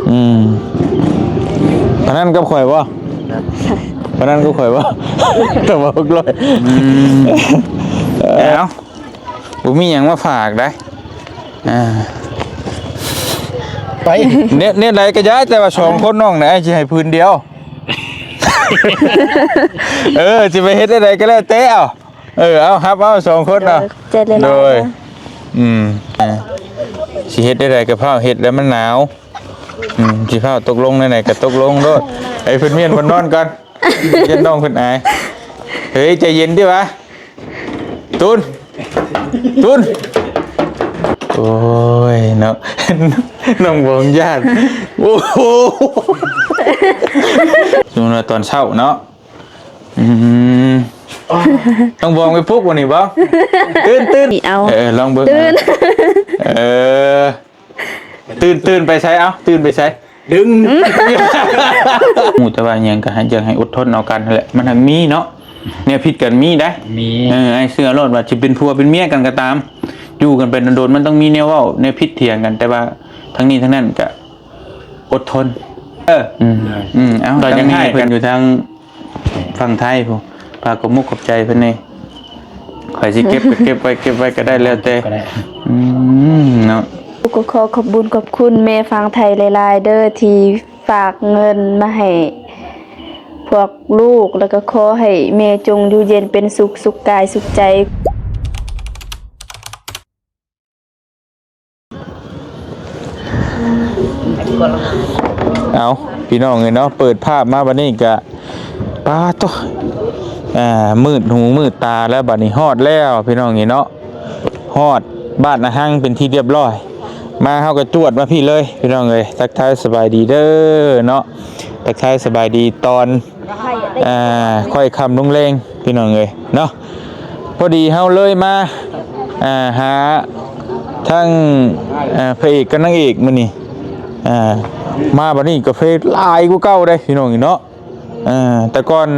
ອືມ ພະນັນກັບຂ້ອຍບໍ່? ພະນັນກັບຂ້ອຍບໍ່? ຕ້ອງວ່າຫົກຮ້ອຍ ອືມ ເອີ ເອົາ ບໍ່ມີຫຍັງມາຝາກໄດ໋ ອ່າ ໄປ ແນວ ແນວໃດກໍຢ່າ ແຕ່ວ່າສອງຄົນນ້ອງນະ ອ້າຍຊິໃຫ້ຜືນດຽວ ເອີ ຊິໄປເຮັດແນວໃດກໍແລ້ວແຕ່ ເອົາ ເອີ ເອົາ ຮັບເອົາສອງຄົນເອົາ ໂດຍ ຂອບໃຈຫຼາຍໆ ໂດຍ ເດີ ອືມ ອ່າ ຊິເຮັດແນວໃດກໍຟ້າວເຮັດ ແລ້ວມັນໜາວ ອືມ ຊິຟ້າວຕົກລົງແນວໃດກໍຕົກລົງໂລດ ໃຫ້ເພິ່ນມ້ຽນເພິ່ນນອນກ່ອນ ຢ້ານນ້ອງເພິ່ນອາຍ ເຮີ້ຍ ໃຈເຢັນຕິວະ ຕູນ ຕູນ ໂອ້ຍເນາະ ນ້ອງບອງຢ້ານ ໂອ້ໂຫ ສົມມຸດວ່າຕອນເຊົ້າເນາະ ອືມ ຕ້ອງບອກໄປປຸກວັນນີ້ບໍ່? ຕື່ນ ຕື່ນ ເອົາ ເອີ ລອງເບິ່ງ ຕື່ນ ເອີ ຕື່ນ ຕື່ນໄປໃສ? ເອົ້າ ຕື່ນໄປໃສ? ດຶງ ຮູ້ແຕ່ວ່າຫຍັງກໍໃຫ້ ຢາກໃຫ້ອົດທົນເອົາກັນຫັ້ນແຫຼະ ມັນຫາກມີເນາະ ແນວຜິດກັນມີໄດ໋ ມີ ເອີ ອ້າຍເຊື່ອໂລດວ່າຊິເປັນຜົວເປັນເມຍກັນກໍຕາມ ຢູ່ກັນໄປດົນໆ ມັນຕ້ອງມີແນວເວົ້າ ແນວຜິດຖຽງກັນ ແຕ່ວ່າທັງນີ້ທັງນັ້ນກໍອົດທົນ ເອີ ອືມ ອືມ ເອົາ ກໍຍັງໃຫ້ເພິ່ນຢູ່ທາງ ຝັ່ງໄທພຸ້ນ ຝາກຂອບມຸກຂອບໃຈເພິ່ນແດ່ ຂ້ອຍຊິເກັບກໍເກັບໄວ້ ເກັບໄວ້ກໍໄດ້ ແລ້ວແຕ່ ກໍໄດ້ ອືມ ເນາະ ກໍຂໍຂອບບຸນຂອບຄຸນແມ່ຝັ່ງໄທຫຼາຍໆເດີ້ ທີ່ຝາກເງິນມາໃຫ້ພວກລູກ ແລ້ວກໍຂໍໃຫ້ແມ່ຈົ່ງຢູ່ເຢັນເປັນສຸກ ສຸກກາຍສຸກໃຈ. ເອົາ ພີ່ນ້ອງເອີຍເນາະ ເປີດພາບມາບັດນີ້ກະ ປາດໂທ້ ອ່າ ມືດຫູມືດຕາແລ້ວ ບັດນີ້ຮອດແລ້ວ ພີ່ນ້ອງເອີຍເນາະ ຮອດບ້ານນາຮັງເປັນທີ່ຮຽບຮ້ອຍ ມາເຮົາກໍຈວດມາພີ້ເລີຍ ພີ່ນ້ອງເອີຍ ທັກທາຍສະບາຍດີເດີ້ເນາະ ທັກທາຍສະບາຍດີຕອນ ອ່າ ຄ່ອຍຄ່ຳລົງແລງ ພີ່ນ້ອງເອີຍເນາະ ພໍດີເຮົາເລີຍມາ ອ່າ ຫາທັງ ອ່າ ພະເອກກັບນາງເອກມື້ນີ້ ອ່າ ມາບັດນີ້ກາເຟຫຼາຍກວ່າເກົ່າເດ້ ພີ່ນ້ອງເນາະ ອ່າ ແຕ່ກ່ອນ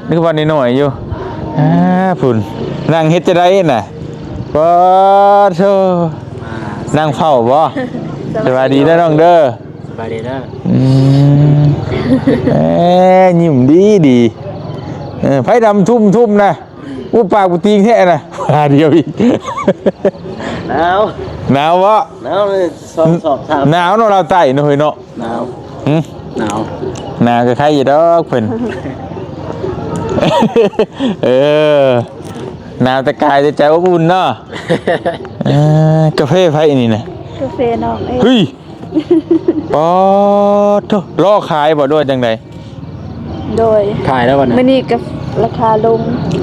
ນຶກວ່ານ້ອຍໆຢູ່ ອ່າ ພຸ້ນ ນັ່ງເຮັດຈັ່ງໃດນະ ປາດໂທ້ ນັ່ງເຝົ້າບໍ່? ສະບາຍດີເດີ້ນ້ອງເດີ້. ສະບາຍດີເດີ້ ອືມ ເອີ ຍິ້ມດີດີ ເອີ ໄຟດຳທຸ່ມໆນະ ອຸປາກປະຕີງແທ້ນະ ຫາດຽວອີກ ໜາວ ໜາວບໍ່? ໜາວເລີຍ ສອງສອບສາມ ໜາວເນາະ ລາວໃຕ້ເນາະ ເຮີ້ຍເນາະ ໜາວ ຫື? ໜາວ ໜາວກໍໄຄຢູ່ດອກເພິ່ນ ເອີ ໜາວແຕ່ກາຍແຕ່ໃຈອົບອຸ່ນເນາະ ເອີ ກາເຟໃຜນີ້ນະ? ກາເຟນ້ອງເອງ ເຮີ້ຍ ປາດໂທ້ ລໍຂາຍບໍ່ ຫຼືວ່າຈັ່ງໃດ? ໂດຍ ຂາຍແລ້ວບັດນີ້ ມື້ນີ້ກໍລາຄາລົງ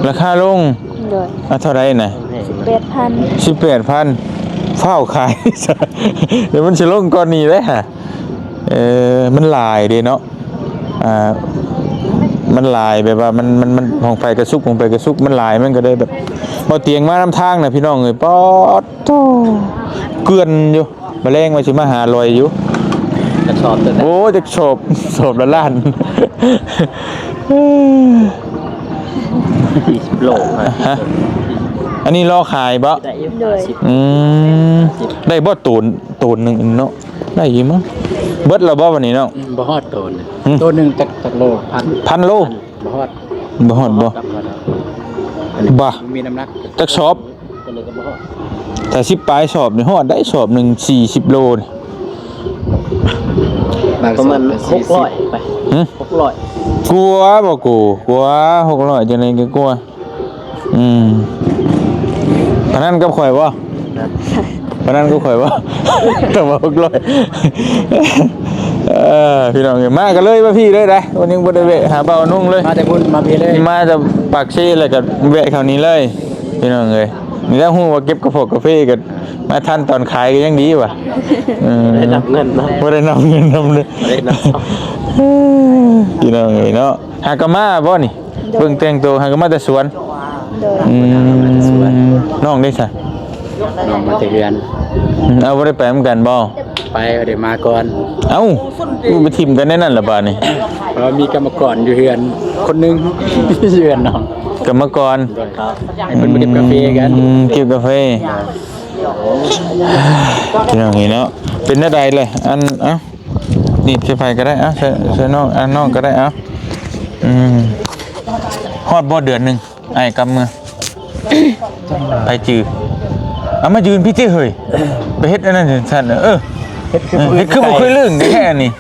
ລາຄາລົງ ໂດຍ ອ່າ ເທົ່າໃດນະ? ສິບແປດພັນ ສິບແປດພັນ ຟ້າວຂາຍ ດຽວມັນຊິລົງກ່ອນນີ້ເດ້ຫະ ເອີ ມັນຫຼາຍເດ້ເນາະ ອ່າ ມັນຫຼາຍ ແບບວ່າມັນ ມັນ ມັນ ຂອງໃຜກະສຸກ ຂອງໃຜກະສຸກ ມັນຫຼາຍ ມັນກໍໄດ້ແບບ ບໍ່ຕຽງມານຳທາງນະ ພີ່ນ້ອງເອີຍ ປາດໂທ້ ເກື່ອນຢູ່ ມາແລງວ່າຊິມາຫາລອຍຢູ່ ກະສອບເທົ່າໃດ? ໂອ້ຍ ຈັກສອບ ສອບລະລ້ານ ສີ່ສິບໂລ ຮະ ອັນນີ້ລໍຂາຍບໍ່? ໂດຍ ອືມ ໄດ້ບໍ່ໂຕນ ໂຕນໜຶ່ງເນາະ? ໄດ້ຢູ່ມັ້ງ ເບິດແລ້ວບໍ່ບັດນີ້ເນາະ? ອືມ ບໍ່ຮອດໂຕນ ອືມ ໂຕໜຶ່ງຈັກ ຈັກໂລ? ພັນ ພັນໂລ ບໍ່ຮອດ ບໍ່ຮອດບໍ່? ບໍ່ ບໍ່ມີນ້ຳໜັກ ຈັກສອບ? ຕົວນີ້ກໍບໍ່ຮອດ ຖ້າສິບປາຍສອບນີ້ຮອດໄດ໋ ສອບໜຶ່ງສີ່ສິບໂລນີ້ ປະມານຫົກຮ້ອຍໄປ ຫຶ? ຫົກຮ້ອຍ ກວ່າບໍ່ກູ ກວ່າ ຫົກຮ້ອຍຈັ່ງໃດກໍກວ່າ ອືມ ພະນັນກັບຂ້ອຍບໍ່? ພະນັນກັບຂ້ອຍບໍ່? ຕ້ອງວ່າຫົກຮ້ອຍ ເອີ ພີ່ນ້ອງເອີຍ ມາກໍເລີຍມາພີ້ເລີຍໄດ໋ ວັນນີ້ບໍ່ໄດ້ແວະຫາບ່າວນຸ່ງເລີຍ ມາແຕ່ພຸ້ນມາພີ້ເລີຍ ມາຈາກປາກເຊແລ້ວກໍແວະເຂົ້ານີ້ເລີຍ ພີ່ນ້ອງເອີຍ ນີ້ແຫຼະ ຮູ້ວ່າເກັບກະເພາະກາເຟກໍມາທັນຕອນຂາຍກໍຍັງດີວ່າ ເອີ ບໍ່ໄດ້ນັບເງິນເນາະ ບໍ່ໄດ້ນັບເງິນນຳເລີຍ ບໍ່ໄດ້ນັບ ພີ່ນ້ອງເອີຍເນາະ ຫາກໍມາບໍ່ນີ້? ໂດຍ ເບິ່ງແຕ່ງໂຕຫາກໍມາແຕ່ສວນ ໂດຍ ອືມ ນ້ອງເດ້ຊະ? ນ້ອງມາແຕ່ເຮືອນ ອືມ ເອົາ ບໍ່ໄດ້ໄປນຳກັນບໍ່? ໄປ ເອົາ ໄດ້ມາກ່ອນ ເອົ້າ ໄປຖິ້ມກັນໃນນັ້ນລະບາດນີ້ ເພາະວ່າມີກຳມະກອນຢູ່ເຮືອນຄົນໜຶ່ງ ຢູ່ເຮືອນນ້ອງ ກຳມະກອນ ໂດຍ ໃຫ້ເພິ່ນມາເກັບກາເຟກັນ ອືມ ເກັບກາເຟ ພີ່ນ້ອງເອີຍເນາະ ເປັນແນວໃດເລີຍ ອັນ ເອົ້າ ໜີບໃສ່ໃຜກໍໄດ້ ເອົາ ໃສ່ ໃສ່ນ້ອງ ອ່າ ນ້ອງກໍໄດ້ ເອົາ. ອືມ ຮອດບໍ່ເດືອນໜຶ່ງ ອ້າຍກັບເມືອ ໃຜຈື່? ເອົາມາຢືນພີ້ຕິເຮີ້ຍ ໄປເຮັດອັນນັ້ນຊັ້ນ ເອີ ເຮັດຄືບໍ່ເຄີຍລຶ້ງແທ້ນີ້.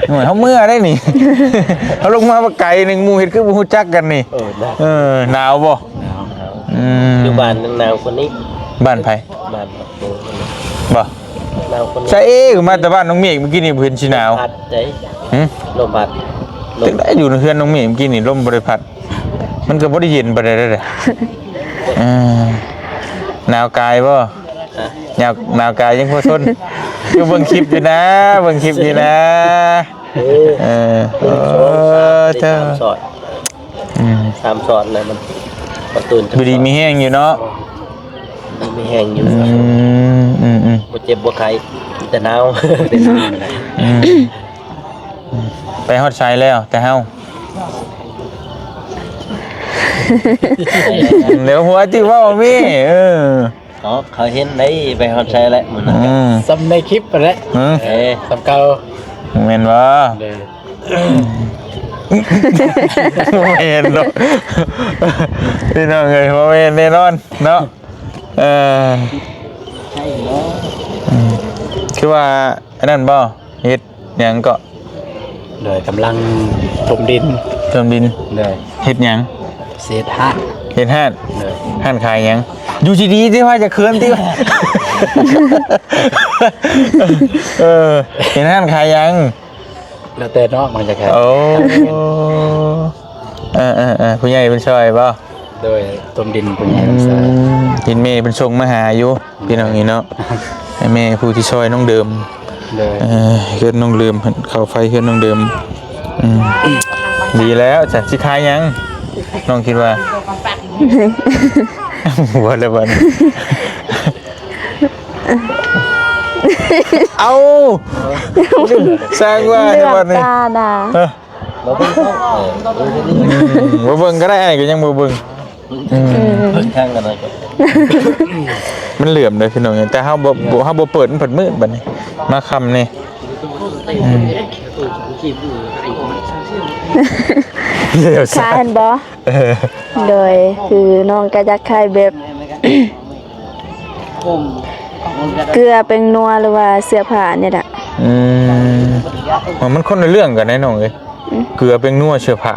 ໂອ້ຍ ເຮົາເມືອໄດ້ນີ້ ເຮົາລົງມາບັກໄກໜຶ່ງ ໝູ່ເຮັດຄືບໍ່ຮູ້ຈັກກັນນີ້. ເອີ ໜາວບໍ່? ໜາວ ໜາວ. ອືມ ຢູ່ບ້ານຍັງໜາວກວ່ານີ້. ບ້ານໃຜ? ບ້ານ ບໍ່ ໜາວກວ່ານີ້. ໃຊ່ເອ ມາແຕ່ບ້ານນ້ອງເມກ ມື້ກີ້ນີ້ບໍ່ເຫັນຊິໜາວ. ພັດເດ້. ຫຶ? ລົມພັດ. ຈັ່ງໃດຢູ່ເຮືອນນ້ອງເມກ ມື້ກີ້ນີ້ລົມບໍ່ໄດ້ພັດ ມັນກໍບໍ່ໄດ້ເຢັນປານໃດເດ້. ເອີ ໜາວກາຍບໍ່? ຮະ? ໜາວ ໜາວກາຍຍັງພໍທົນ. ຄືເບິ່ງຄລິບຢູ່ນະ ເບິ່ງຄລິບຢູ່ນະ. ເອີ ເອີ ເອີ ເອີ ເຈົ້າ ສາມຊອດ. ອືມ ສາມຊອດນະ ມັນ ມັນຕື່ນ ຢູ່ດີມີແຮງຢູ່ເນາະ. ມີແຮງຢູ່. ອືມ ອືມ ອືມ ບໍ່ເຈັບບໍ່ໄຂ້ ມີແຕ່ໜາວ. ອືມ ໄປຮອດໃສແລ້ວແຕ່ເຮົາ? ແລ້ວຫົວຈິເວົ້າມີ ເອີ ເຂົາ ເຂົາເຫັນໄດ້ ໄປຮອດໃສແລ້ວມື້ນັ້ນ. ອືມ ສ່ຳໃນຄລິບຫັ້ນແຫຼະ. ເອີ ສ່ຳເກົ່າ ແມ່ນບໍ່? ເດີ ບໍ່ແມ່ນດອກ ພີ່ນ້ອງເອີຍ ບໍ່ແມ່ນແນ່ນອນເນາະ. ເອີ ໃຊ່ບໍ່? ອືມ ຄືວ່າອັນນັ້ນບໍ່? ເຮັດຫຍັງເກາະ? ໂດຍ ກຳລັງຖົມດິນ. ຖົມດິນ. ໂດຍ ເຮັດຫຍັງ? ເຮັດຮ້ານ. ເຮັດຮ້ານ. ໂດຍ ຮ້ານຂາຍຫຍັງ? ຢູ່ດີໆຕິວ່າ ຢ່າເຂີນຕິວ່າ. ເອີ ເຮັດຮ້ານຂາຍຫຍັງ? ແລ້ວແຕ່ເນາະ ມັນຈະຂາຍ. ໂອ້ ເອີໆໆ ຜູ້ໃຫຍ່ເພິ່ນຊ່ອຍບໍ່? ໂດຍ ຖົມດິນຜູ້ໃຫຍ່ເພິ່ນຊ່ອຍ. ອືມ ເຫັນແມ່ເພິ່ນສົ່ງມາຫາຢູ່ ພີ່ນ້ອງນີ້ເນາະ. ໃຫ້ແມ່ຜູ້ທີ່ຊ່ອຍນ້ອງເດີມ. ໂດຍ ເອີ ເຮືອນນ້ອງເດີມ ເຂົ້າໄຟເຮືອນນ້ອງເດີມ. ອືມ ດີແລ້ວຊັ້ນ ຊິຂາຍຫຍັງ ນ້ອງຄິດວ່າ? ບໍ່ແລ້ວບັດນີ້. ເອົ້າ ສ້າງວ່າແທ້ບັດນີ້. ເຫຼືອກຕານະ. ຮະ? ມາເບິ່ງເນາະ. ເອີ ມາເບິ່ງກໍໄດ້ ອ້າຍກໍຍັງບໍ່ເບິ່ງ. ອືມ ເບິ່ງທາງກັນໜ້ອຍກ່ອນ. ມັນເຫຼື້ອມເດ້ພີ່ນ້ອງ ແຕ່ເຮົາບໍ່ ເອີ ເຮົາບໍ່ເປີດ ມັນເພິດມືດບັດນີ້ ມາຄ່ຳນີ້. ອືມ ຂາຍຫັ້ນບໍ່? ເອີ ໂດຍ ຄືນ້ອງກໍຢາກຂາຍແບບ ເກືອ ແປ້ງນົວ ຫຼືວ່າເສື້ອຜ້ານີ້ແຫຼະ. ອືມ ມັນຄົນລະເລື່ອງກັນເດ້ນ້ອງເອີຍ. ອືມ ເກືອ ແປ້ງນົວ ເສື້ອຜ້າ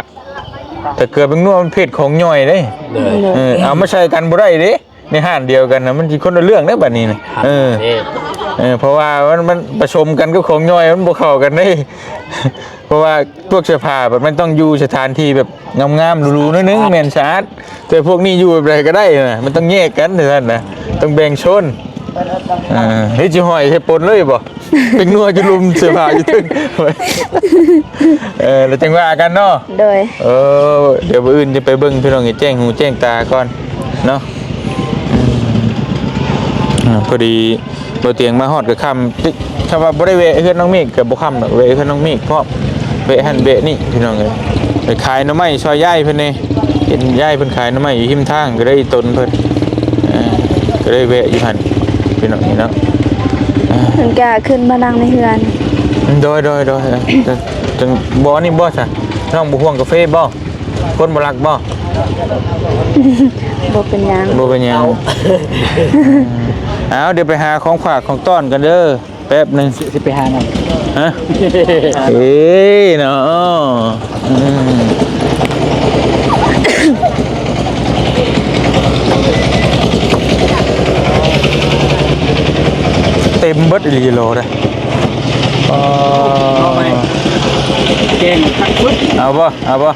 ແຕ່ເກືອ ແປ້ງນົວ ມັນເພດຂອງຍ່ອຍເດ້. ໂດຍ ໂດຍ ເອີ ເອົາມາໃສ່ກັນບໍ່ໄດ້ເດ້ ໃນຮ້ານດຽວກັນນະ ມັນຊິຄົນລະເລື່ອງເດ້ບັດນີ້ນະ. ເອີ ເອີ ເພາະວ່າມັນ ມັນປະສົມກັນກັບຂອງຍ່ອຍ ມັນບໍ່ເຂົ້າກັນເດ້. ເພາະວ່າພວກເສື້ອຜ້າແບບມັນຕ້ອງຢູ່ສະຖານທີ່ແບບງາມໆ ຫຼູໆ ໜ້ອຍໜຶ່ງ ແມ່ນ ສະອາດ. ແຕ່ພວກນີ້ຢູ່ແບບໃດກໍໄດ້ນະ ມັນຕ້ອງແຍກກັນຊັ້ນນະ ຕ້ອງແບ່ງໂຊນ. ເອີ ເຮັດຊິຫ້ອຍໃສ່ປົນເລີຍບໍ່? ເປັນນົວຢູ່ລຸ່ມ ເສື້ອຜ້າຢູ່ເທິງ. ເອີ ແລ້ວຈັ່ງວ່າກັນເນາະ. ໂດຍ ເອີ ດຽວມື້ອື່ນຈະໄປເບິ່ງ ພີ່ນ້ອງ ໃຫ້ແຈ້ງຫູແຈ້ງຕາກ່ອນເນາະ. ອືມ ພໍດີ ບໍ່ຕຽງມາຮອດກໍຄ່ຳຕິ ຖ້າວ່າບໍ່ໄດ້ແວະເຮືອນນ້ອງເມກກໍບໍ່ຄ່ຳດອກ ແວະເຮືອນນ້ອງເມກພ້ອມ ແວະຫັ້ນແວະນີ້ພີ່ນ້ອງເອີຍ. ໄປຂາຍໜໍ່ໄມ້ຊ່ອຍຍາຍເພິ່ນແດ່ ເຫັນຍາຍເພິ່ນຂາຍໜໍ່ໄມ້ຢູ່ຮິມທາງ ກໍໄດ້ຕົນເພິ່ນ ເອີ ກໍໄດ້ແວະຢູ່ຫັ້ນພີ່ນ້ອງເອີຍເນາະ. ເພິ່ນກະຂຶ້ນມານັ່ງໃນເຮືອນ. ໂດຍ ໂດຍ ໂດຍ ເອີ ຈັ່ງ ບໍ່ ອັນນີ້ບໍ່ຊະ ນ້ອງບໍ່ຫ່ວງກາເຟບໍ່? ຄົນບໍ່ລັກບໍ່? ບໍ່ເປັນຫຍັງ ບໍ່ເປັນຫຍັງ. ເອົາ ດຽວໄປຫາຂອງຝາກຂອງຕ້ອນກັນເດີ ແປັບໜຶ່ງ. ຊິ ຊິໄປຫາຫຍັງ? ຮະ? ເອີເນາະ ອືມ ເຕັມເບິດອີ່ຫຼີໂລເດ້. ເອົາບໍ່? ເອົາບໍ່?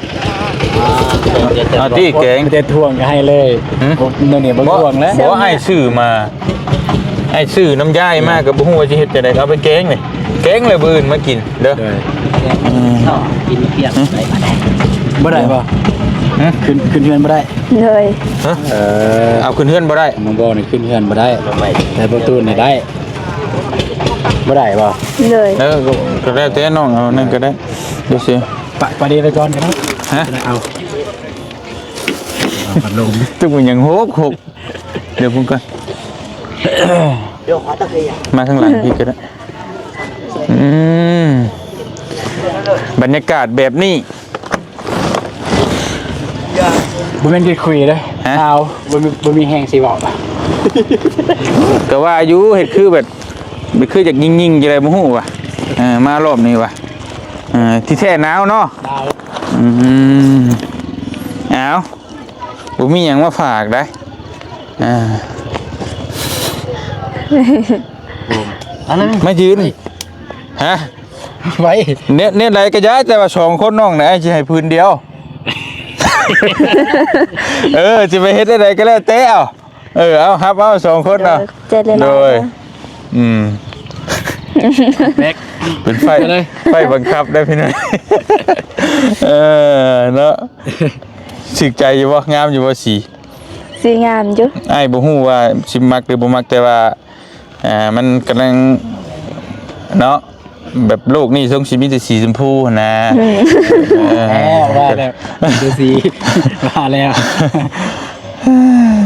ເອົາຕິແກງ ມີແຕ່ຖ້ວງກໍໃຫ້ເລີຍ. ຫຶ? ບໍ່ ແນວນີ້ບໍ່ ບໍ່ຖ້ວງແລ້ວ. ບໍ່ ອ້າຍຊື້ມາ ອ້າຍຊື້ນຳຢາຍມາ ກໍບໍ່ຮູ້ວ່າຊິເຮັດຈັ່ງໃດ ເອົາໄປແກງນີ້ ແກງແລ້ວມື້ອື່ນມາກິນເດີ. ໂດຍ ອືມ ກິນປຽກ ຫຶ? ໄດ້ບໍ່? ຫຶ? ຂຶ້ນ ຂຶ້ນເຮືອນບໍ່ໄດ້. ໂດຍ ຮະ? ເອີ ເອົາຂຶ້ນເຮືອນບໍ່ໄດ້ ນ້ອງບໍ່ນີ້ຂຶ້ນເຮືອນບໍ່ໄດ້ ແຕ່ບໍ່ຕູນນີ້ໄດ້. ບໍ່ໄດ້ບໍ່? ໂດຍ ເອີ ກໍ ກໍແລ້ວແຕ່ນ້ອງເອົານັ້ນກໍໄດ້. ເດີຊິ ປະ ປະເດໄປກ່ອນກໍໄດ້. ຮະ? ເອົາ ເອົາພັດລົມ ຕຶກມັນຍັງໂຮກໆ. ດຽວພຸ້ນກ່ອນ ມາທາງຫຼັງພີ້ກໍໄດ້. ອືມ ບັນຍາກາດແບບນີ້ ບໍ່ແມ່ນກິນຂຸຍເດ້ ຮະ? ອ້າວ ບໍ່ມີ ບໍ່ມີແຮງຊິເວົ້າ ກໍວ່າຢູ່ ເຮັດຄືແບບ ແບບຄືຢາກຍິງໆ ຈັ່ງໃດບໍ່ຮູ້ວ່າ ເອີ ມາຮອບນີ້ວ່າ ເອີ ທີ່ແທ້ໜາວເນາະ ໜາວ ອືມ ອ້າວ ບໍ່ມີຫຍັງມາຝາກໄດ໋ ອ່າ ອັນນັ້ນ ມາຢືນ ຮະ? ໄວ້ ແນວ ແນວໃດກໍຢ່າ ແຕ່ວ່າສອງຄົນນ້ອງນະ ອ້າຍຊິໃຫ້ຜືນດຽວ ເອີ ຊິໄປເຮັດແນວໃດກໍແລ້ວແຕ່ ເອົາ ເອີ ເອົາ ຮັບເອົາສອງຄົນເອົາ ໂດຍ ໃຈຫຼາຍໆ ໂດຍ ເດີ ອືມ ແບກ ເປັນໄຟ ເອົາເລີຍ ໄຟບັງຄັບໄດ້ພີ່ນ້ອງ ເອີ ເນາະ ຖືກໃຈຢູ່ບໍ່? ງາມຢູ່ບໍ່ສີ? ສີງາມຢູ່ ອ້າຍບໍ່ຮູ້ວ່າຊິມັກຫຼືບໍ່ມັກ ແຕ່ວ່າ ອ່າ ມັນກຳລັງ ເນາະ ແບບໂລກນີ້ຊົງຊິມີແຕ່ສີຊົມພູຫັ້ນນະ ອືມ ເອີ ແລ້ວວ່າແລ້ວ ດູສີ ວ່າແລ້ວ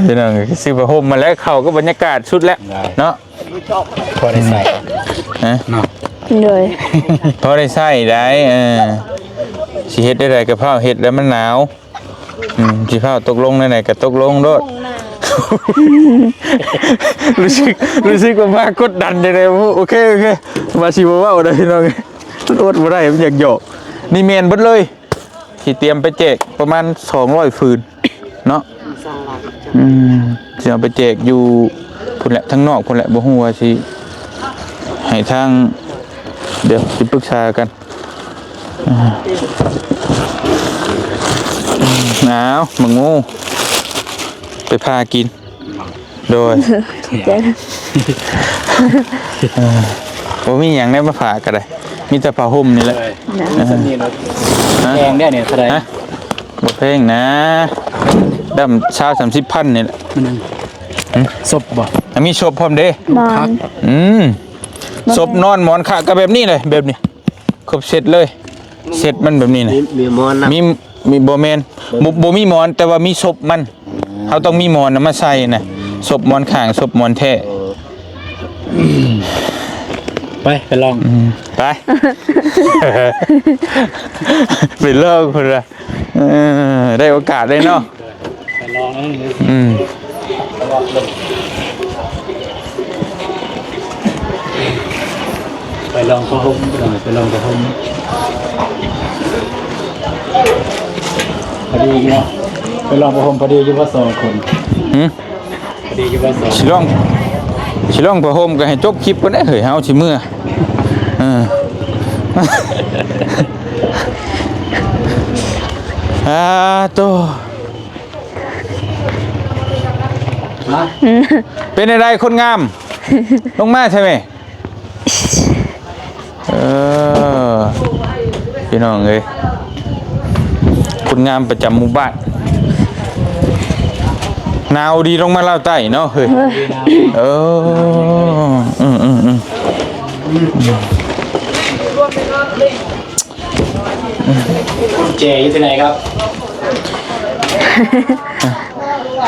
ພີ່ນ້ອງ ຊື້ຜ້າຫົ່ມມາແລ້ວ ເຂົ້າກັບບັນຍາກາດສຸດແລ້ວ ໄດ້ ເນາະ ພໍໄດ້ໃສ່ ຮະ ເນາະ ໂດຍ ພໍໄດ້ໃຊ້ໄດ໋ ເອີ ຊິເຮັດແນວໃດກໍຟ້າວເຮັດແລ້ວ ມັນໜາວ ອືມ ຊິຟ້າວຕົກລົງແນວໃດກໍຕົກລົງໂລດ ຮູ້ສຶກ ຮູ້ສຶກວ່າມາກົດດັນຈັ່ງໃດ ໂອເຄ ໂອເຄ ວ່າຊິບໍ່ເວົ້າໄດ໋ພີ່ນ້ອງ ມັນອົດບໍ່ໄດ້ ມັນຢາກຢອກ ນີ້ແມ່ນເບິດເລີຍ ຊິຕຽມໄປແຈກປະມານສອງຮ້ອຍຟືນເນາະ ອືມ ຊິເອົາໄປແຈກຢູ່ພຸ້ນແຫຼະ ທາງນອກພຸ້ນແຫຼະ ບໍ່ຮູ້ວ່າຊິໃຫ້ທາງ ດຽວຊິປຶກສາກັນ ອ້າວ ໝາກໂມ ໄປຜ່າກິນ ໂດຍ ເອີ ບໍ່ມີຫຍັງໄດ້ມາຝາກກໍໄດ້ ມີແຕ່ຜ້າຫົ່ມນີ້ແຫຼະ ເອີ ແພງເດ້ນີ້ ເທົ່າໃດ? ຮະ? ບໍ່ແພງນະ ດຳຊາວສາມສິບພັນນີ້ແຫຼະ ມັນຫຍັງ? ຫຶ? ສົບບໍ່? ອ່ະ ມີສົບພ້ອມເດ້ ໝອນ ອືມ ສົບນອນ ໝອນຂາດ ກໍແບບນີ້ເລີຍ ແບບນີ້ ຄົບເຊັດເລີຍ ເຊັດມັນແບບນີ້ນະ ມີ ມີໝອນນຳ ມີ ມີ ບໍ່ແມ່ນ ບໍ່ ບໍ່ມີໝອນ ແຕ່ວ່າມີສົບມັນ ເຮົາຕ້ອງມີໝອນນະມາໃສ່ນະ ສົບໝອນຂ້າງ ສົບໝອນແທ້ ໄປ ໄປລອງ ອືມ ໄປ ໄປລອງພຸ້ນລະ ເອີ ໄດ້ໂອກາດເລີຍເນາະ ໄປລອງເອີ ອືມ ໄປລອງຜ້າຫົ່ມ ໄປລອງຜ້າຫົ່ມ ພໍດີເນາະ ໄປລອງຜ້າຫົ່ມ ພໍດີຢູ່ບໍ່ ສອງຄົນ ຫຶ? ພໍດີຢູ່ບໍ່ ສອງ ຊິລອງ ຊິລອງຜ້າຫົ່ມກໍໃຫ້ຈົບຄລິບກ່ອນເດ້ເຮີ້ຍ ເຮົາຊິເມືອ ເອີ ອາໂຕ ເປັນຈັ່ງໃດຄົນງາມ ລົງມາໃຊ່ໄໝ? ເອີ ພີ່ນ້ອງເອີຍ ຄົນງາມປະຈຳໝູ່ບ້ານ ໜາວດີ ລົງມາລາວໃຕ້ເນາະເຮີ້ຍ ເອີ ເອີ ອືມ ອືມ ອືມ. ກຸນແຈຢູ່ທີ່ໃນຄັບ?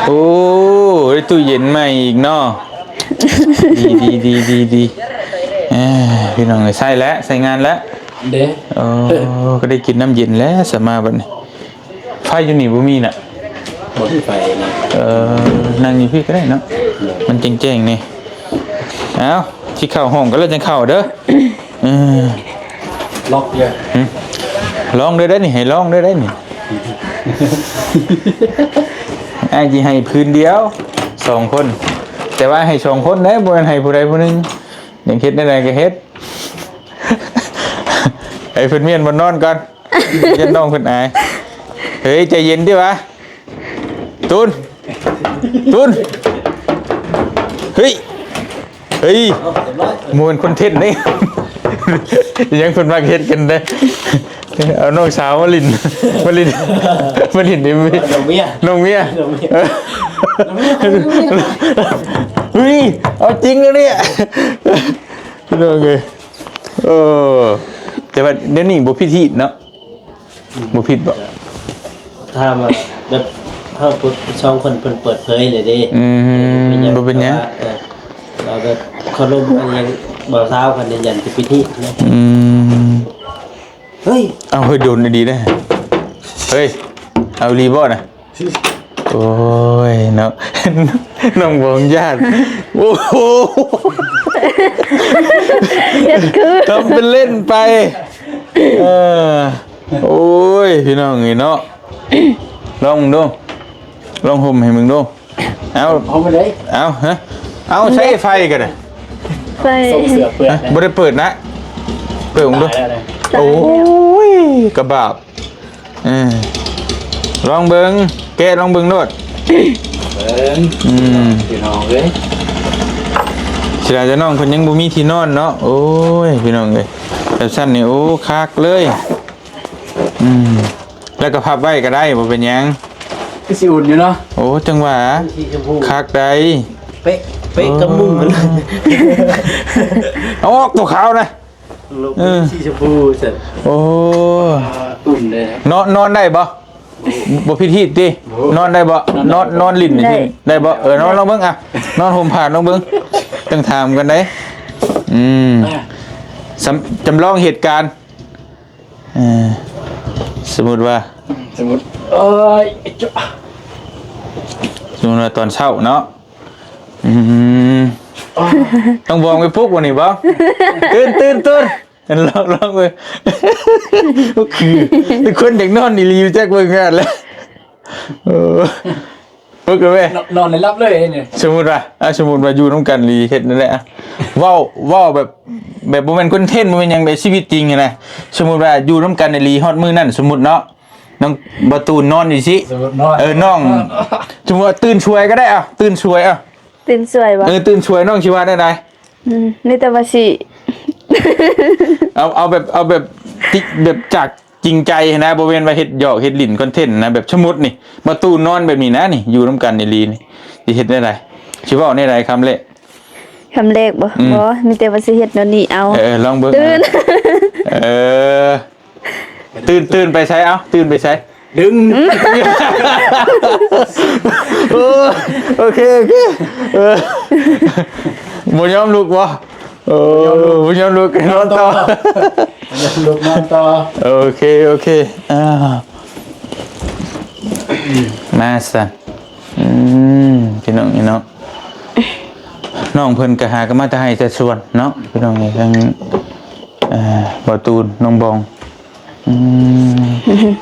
ໂອ້ ໄດ້ຕູ້ເຢັນໃໝ່ອີກເນາະ ດີ ດີ ດີ ດີ ດີ ເອີ ພີ່ນ້ອງເອີຍ ໃຊ້ແລ້ວ ໃຊ້ງານແລ້ວ ເດ້ ໂອ້ ກໍໄດ້ກິນນ້ຳເຢັນແລ້ວ ສະມາບັດນີ້ ໄຟຢູ່ນີ້ບໍ່ມີນະ ບໍ່ມີໄຟນະ ເອີ ນັ່ງຢູ່ພີ້ກໍໄດ້ເນາະ ມັນແຈ້ງໆ ນີ້ ເອົ້າ ຊິເຂົ້າຫ້ອງກໍແລ້ວຈັ່ງເຂົ້າເດີ ເອີ ລັອກເດີ ຫຶ ລອງເດີໄດ໋ນີ້ ໃຫ້ລອງເດີໄດ໋ນີ້ ອ້າຍຊິໃຫ້ຜືນດຽວ ສອງຄົນ ແຕ່ວ່າໃຫ້ສອງຄົນເດ້ ບໍ່ແມ່ນໃຫ້ຜູ້ໃດຜູ້ໜຶ່ງ ຢາກເຮັດແນວໃດກໍເຮັດ ໃຫ້ເພິ່ນມ້ຽນບ່ອນນອນກ່ອນ ຢ້ານນ້ອງເພິ່ນອາຍ ເຮີ້ຍ ໃຈເຢັນຕິວະ ຕູນ ຕູນ ເຮີ້ຍ ເຮີ້ຍ ເອົາ ຮຽບຮ້ອຍ ບໍ່ແມ່ນຄອນເທັນເດ້ ຍັງເພິ່ນມັກເຮັດກັນເດ້ ເອົານ້ອງສາວມາຫຼິ້ນ ມາຫຼິ້ນ ມາຫຼິ້ນເອັມວີ ນ້ອງເມຍ ນ້ອງເມຍ ນ້ອງເມຍ ເອີ ນ້ອງເມຍ ເຮີ້ຍ ເອົາຈິງແລ້ວນີ້ ພີ່ນ້ອງເອີຍ ເອີ ແຕ່ວ່າດຽວນີ້ບໍ່ຜິດຮີດເນາະ ບໍ່ຜິດບໍ່? ຖ້າວ່າແບບເຮົາສອງຄົນເພິ່ນເປີດເຜີຍເລີຍເດ້ ອືມ ບໍ່ເປັນຫຍັງ ເອີ ວ່າແບບເຄົາລົບອັນຫຍັງ ບ່າວສາວເພິ່ນຢືນຢັນຈະປິດຮີດນະ ອືມ. ເຮີ້ຍ ເອົາ ເຮີ້ຍ ດົນອີ່ຫຼີເດ້. ເຮີ້ຍ ເອົາອີ່ຫຼີບໍ່ນະ? ໂອ້ຍເນາະ ນ້ອງບອງຢ້ານ. ໂອ້ໂຫ ເຮັດຄື ທຳເປັນເຫຼັ້ນໄປ. ເອີ ໂອ້ຍ ພີ່ນ້ອງເອີຍເນາະ ລອງເບິ່ງດູ ລອງຫົ່ມໃຫ້ເບິ່ງດູ. ເອົາ ເອົາມາເລີຍ ເອົາ ຮະ ເອົາ ໃຊ້ໄຟກໍໄດ້ ໄຟ ສົ່ງເສື້ອເປື້ອນ ຮະ ນະ ບໍ່ໄດ້ເປີດນະ ເປີດເບິ່ງດູ. ຕາຍແລ້ວນະ ໂອ້ຍ ກະບາບ. ເອີ ລອງເບິ່ງ ແກະລອງເບິ່ງໂລດ ເບິ່ງ ອືມ ພີ່ນ້ອງເອີຍ ເສຍດາຍແຕ່ນ້ອງເພິ່ນຍັງບໍ່ມີທີ່ນອນເນາະ. ໂອ້ຍ ພີ່ນ້ອງເອີຍ ແບບຊັ້ນນີ້ ໂອ້ ຄັກເລີຍ. ອືມ ແລ້ວກໍພັບໄວ້ກໍໄດ້ ບໍ່ເປັນຫຍັງ. ຄືຊິອຸ່ນຢູ່ເນາະ. ໂອ້ ຈັ່ງຫວະ ສີຊົມພູ ຄັກໃດ໋ ເປະ ເປະກັບມຸ້ງ ໂອ້ ມັນ ເອົາອອກຕົວຂາວນະ. ເອີ ສີຊົມພູຊັ້ນ. ໂອ້ ອ່າ ອຸ່ນເດ້. ນອນ ນອນໄດ້ບໍ່? ບໍ່ຜິດຮີດຕິ? ໂອ້ ນອນໄດ້ບໍ່? ນອນໄດ້ ນອນ ນອນຫຼິ້ນ ໄດ້ ໄດ້ບໍ່? ເອີ ນອນລອງເບິ່ງ ອ່ະ ນອນຫົ່ມຜ້າລອງເບິ່ງ ຈັ່ງຖາມກັນໄດ໋. ອືມ ອ່າ ສຳ ຈຳລອງເຫດການ ເອີ ສົມມຸດວ່າ ສົມມຸດ ເອີຍ ສົມມຸດວ່າຕອນເຊົ້າເນາະ. ອືມ ຕ້ອງບອກໄປປຸກວັນນີ້ບໍ່? ຕື່ນ ຕື່ນ ຕື່ນ ລອງ ລອງເບິ່ງ. ໂອ້ ຄື ຄືຄົນຢາກນອນອີ່ຫຼີ ຈັກເບິ່ງງານແລ້ວ. ເອີ ປຸກເລີຍເວີຍ ນ- ນອນໄດ້ຫຼັບເລີຍນີ້. ສົມມຸດວ່າ ອ່ະ ສົມມຸດວ່າຢູ່ນຳກັນອີ່ຫຼີ ເຮັດແນວໃດ? ອ່ະ ເວົ້າ ເວົ້າແບບ ແບບບໍ່ແມ່ນຄອນເທັນ ບໍ່ແມ່ນຫຍັງ ແບບຊີວິດຈິງຫັ້ນນະ. ສົມມຸດວ່າຢູ່ນຳກັນອີ່ຫຼີ ຮອດມື້ນັ້ນ ສົມມຸດເນາະ ນ້ອງ ບໍ່ຕູນນອນຢູ່ຊິ ສົມມຸດນອນ ເອີ ນ້ອງ ສົມມຸດວ່າຕື່ນສວຍກໍໄດ້ ອ່ະ ຕື່ນສວຍ ອ່ະ ຕື່ນສວຍບໍ່? ເອີ ຕື່ນສວຍ ນ້ອງຊິວ່າແນວໃດ? ອືມ ມີແຕ່ວ່າຊິ ເອົາ ເອົາແບບ ເອົາແບບຈິ ແບບຈາກຈິງໃຈຫັ້ນນະ ບໍ່ແມ່ນວ່າເຮັດຫຍອກເຮັດຫຼິ້ນຄອນເທັນນະ. ແບບສົມມຸດນີ້ ບໍ່ຕູນນອນແບບນີ້ນະ ນີ້ ຢູ່ນຳກັນອີ່ຫຼີນີ້ ຊິເຮັດແນວໃດ? ຊິເວົ້າແນວໃດຄຳແລກ? ຄຳແລກບໍ່? ອືມ ບໍ່ ມີແຕ່ວ່າຊິເຮັດແນວນີ້ເອົາ. ເອີ ລອງເບິ່ງ ຕື່ນ ເອີ ຕື່ນ ຕື່ນໄປໃສ? ເອົ້າ ຕື່ນໄປໃສ? ດຶງ ໂອ້ ໂອເຄ ໂອເຄ ເອີ ບໍ່ຍອມລຸກບໍ່? ໂອ້ ບໍ່ຍອມລຸກ ນອນຕໍ່ ບໍ່ຍອມລຸກ ນອນຕໍ່. ໂອເຄ ໂອເຄ ອ່າ ມາຊັ້ນ. ອືມ ພີ່ນ້ອງເອີຍເນາະ ນ້ອງເພິ່ນກໍຫາກໍມາແຕ່ໄຮ່ແຕ່ສວນເນາະ ພີ່ນ້ອງເອີຍ ທັງ ເອີ ບ່າວຕູນ ນ້ອງບອງ. ອືມ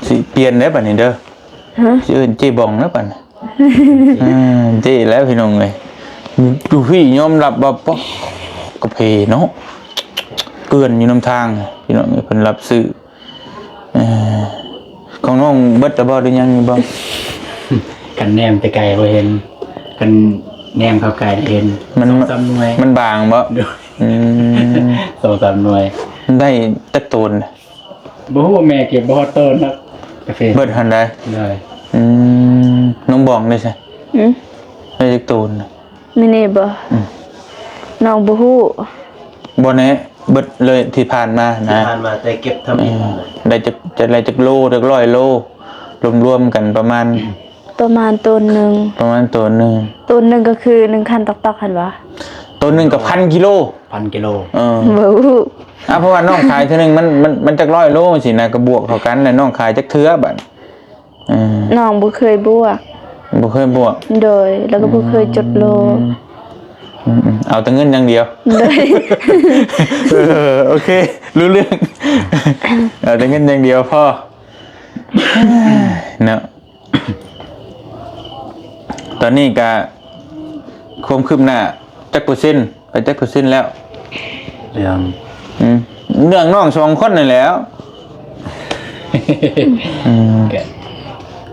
ຊິປ່ຽນແລ້ວບັດນີ້ເດີ ຮະ ຊິເອີ້ນເຈ້ບອງແລ້ວບັດນີ້. ເອີ ເຈ້ແລ້ວ ພີ່ນ້ອງເອີຍ ຢູ່ ຢູ່ພີ້ຍອມຮັບວ່າ ປະ ກະເພເນາະ ເກື່ອນຢູ່ນຳທາງ ພີ່ນ້ອງເອີຍ ເພິ່ນຮັບຊື້. ເອີ ຂອງນ້ອງເບິດແລ້ວບໍ່ ຫຼືຍັງຢູ່ບໍ່? ຄັນແນມແຕ່ໄກບໍ່ເຫັນ ຄັນແນມເຂົ້າໃກ້ເຫັນ ມັນ ສອງສາມໜ່ວຍ ມັນບາງບໍ່? ໂດຍ ອືມ ສອງສາມໜ່ວຍ. ໄດ້ຈັກໂຕນ? ບໍ່ຮູ້ ແມ່ເກັບບໍ່ຮອດໂຕນເນາະ ກະເພ ເບິດຫັ້ນໃດ໋. ໂດຍ ອືມ ນ້ອງບອງເດ້ຊະ? ອືມ ໄດ້ຈັກໂຕນ? ມື້ນີ້ບໍ່? ອືມ ນ້ອງບໍ່ຮູ້ ບໍ່ແນ່ ເບິດເລີຍທີ່ຜ່ານມານະ ທີ່ຜ່ານມາ ແຕ່ເກັບທຳອິດ ເອີ ໄດ້ຈັກ ຈະໄດ້ຈັກໂລ ຈັກຮ້ອຍໂລ ລວມໆກັນປະມານ ປະມານໂຕນໜຶ່ງ ປະມານໂຕນໜຶ່ງ ໂຕນໜຶ່ງກໍຄືໜຶ່ງຄັນຕອກໆຫັ້ນຫວາ? ໂຕນໜຶ່ງກໍພັນກິໂລ ພັນກິໂລ ເອີ ບໍ່ຮູ້ ອ່າ ເພາະວ່ານ້ອງຂາຍເທື່ອໜຶ່ງມັນ ມັນ ມັນຈັກຮ້ອຍໂລຊີ້ນະ ກໍບວກເຂົ້າກັນແລ້ວ ນ້ອງຂາຍຈັກເທື່ອບັດ? ເອີ ນ້ອງບໍ່ເຄີຍບວກ ບໍ່ເຄີຍບວກ ໂດຍ ແລ້ວກໍບໍ່ເຄີຍຈົດໂລ ອືມ ອືມ ເອົາແຕ່ເງິນຢ່າງດຽວ ໂດຍ ເອີ ໂອເຄ ຮູ້ເລື່ອງ ເອົາແຕ່ເງິນຢ່າງດຽວພໍເນາະ. ຕອນນີ້ກະຄວາມຄືບໜ້າຈັກເປີເຊັນ ໄປຈັກເປີເຊັນແລ້ວ? ເລື່ອງ ອືມ ເລື່ອງນ້ອງສອງຄົນນີ້ແຫຼ້ວ ອືມ ກະ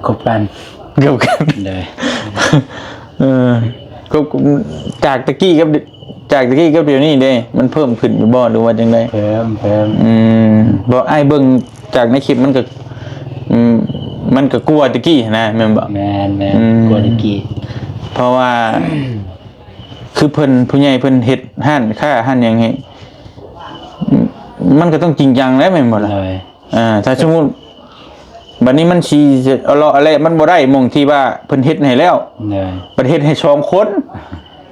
ຄົບກັນ ຄົບກັນ ໂດຍ ເອີ ຄົບ ຈາກແຕ່ກີ້ກັບ ຈາກແຕ່ກີ້ກັບດຽວນີ້ເດ້ ມັນເພີ່ມຂຶ້ນຢູ່ບໍ່ ຫຼືວ່າຈັ່ງໃດ? ເພີ່ມ ເພີ່ມ ອືມ ບໍ່ ອ້າຍເບິ່ງຈາກໃນຄລິບມັນກໍ ອືມ ມັນກໍກວ່າແຕ່ກີ້ຫັ້ນນະ ແມ່ນບໍ່? ແມ່ນໆ ອືມ ກວ່າແຕ່ກີ້ ເພາະວ່າ ຄືເພິ່ນ ຜູ້ໃຫຍ່ເພິ່ນເຮັດຮ້ານຄ້າຮ້ານຫຍັງໃຫ້ ມັນກໍຕ້ອງຈິງຈັງແຫຼະ ແມ່ນບໍ່ລະ? ໂດຍ ອ່າ ຖ້າສົມມຸດ ບັດນີ້ມັນຊິເລາະແລະ ມັນບໍ່ໄດ້ໝ່ອງທີ່ວ່າເພິ່ນເຮັດໃຫ້ແລ້ວ ໂດຍ ເພິ່ນເຮັດໃຫ້ສອງຄົນ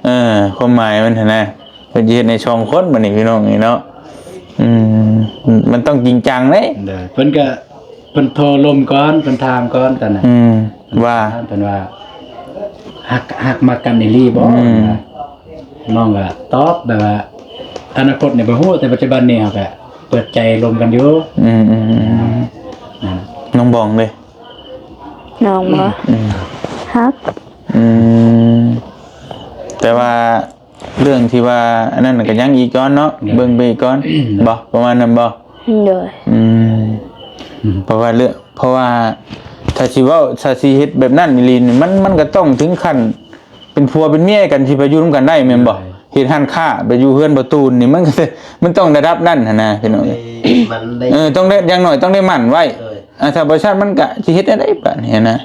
ເອີ ຄວາມໝາຍມັນຫັ້ນນະ ເພິ່ນຊິເຮັດໃຫ້ສອງຄົນ ບັດນີ້ພີ່ນ້ອງນີ້ເນາະ ອືມ ມັນຕ້ອງຈິງຈັງເດ້. ໂດຍ ເພິ່ນກໍ ເພິ່ນໂທລົມກ່ອນ ເພິ່ນຖາມກ່ອນຕອນນັ້ນ ອືມ ວ່າ ເພິ່ນວ່າ ຮັກ ຮັກມັກກັນອີ່ຫຼີບໍ່? ອືມ ນ້ອງກໍຕອບແບບວ່າ ອະນາຄົດນີ້ບໍ່ຮູ້ ແຕ່ປັດຈຸບັນນີ້ເຮົາກໍເປີດໃຈລົມກັນຢູ່. ອືມໆໆ ນັ້ນ ນ້ອງບອງເດ້? ນ້ອງບໍ່? ອືມ ຮັກ. ອືມ ແຕ່ວ່າ ເລື່ອງທີ່ວ່າອັນນັ້ນກໍຍັງອີກກ່ອນເນາະ ໂດຍ ເບິ່ງໄປອີກກ່ອນ ໂດຍ ບໍ່ ປະມານນັ້ນບໍ່? ໂດຍ ອືມ ອືມ ເພາະວ່າເລື່ອງ ເພາະວ່າຖ້າຊິເວົ້າ ຖ້າຊິເຮັດແບບນັ້ນອີ່ຫຼີນີ້ ມັນ ມັນກໍຕ້ອງເຖິງຂັ້ນເປັນຜົວເປັນເມຍກັນ ຊິໄປຢູ່ນຳກັນໄດ້ແມ່ນບໍ່? ໂດຍ ເຮັດຮ້ານຄ້າ ໄປຢູ່ເຮືອນພໍ່ຕູນນີ້ ມັນກໍ ມັນຕ້ອງລະດັບນັ້ນຫັ້ນນະ ພີ່ນ້ອງເອີຍ. ມັນໄດ້ ເອີ ຕ້ອງໄດ້ ຢ່າງໜ້ອຍຕ້ອງໄດ້ໝັ້ນໄວ້. ໂດຍ ອ່າ ຖ້າບໍ່ຊັ້ນມັນກະຊິເຮັດແນວໃດບາດນີ້ນະ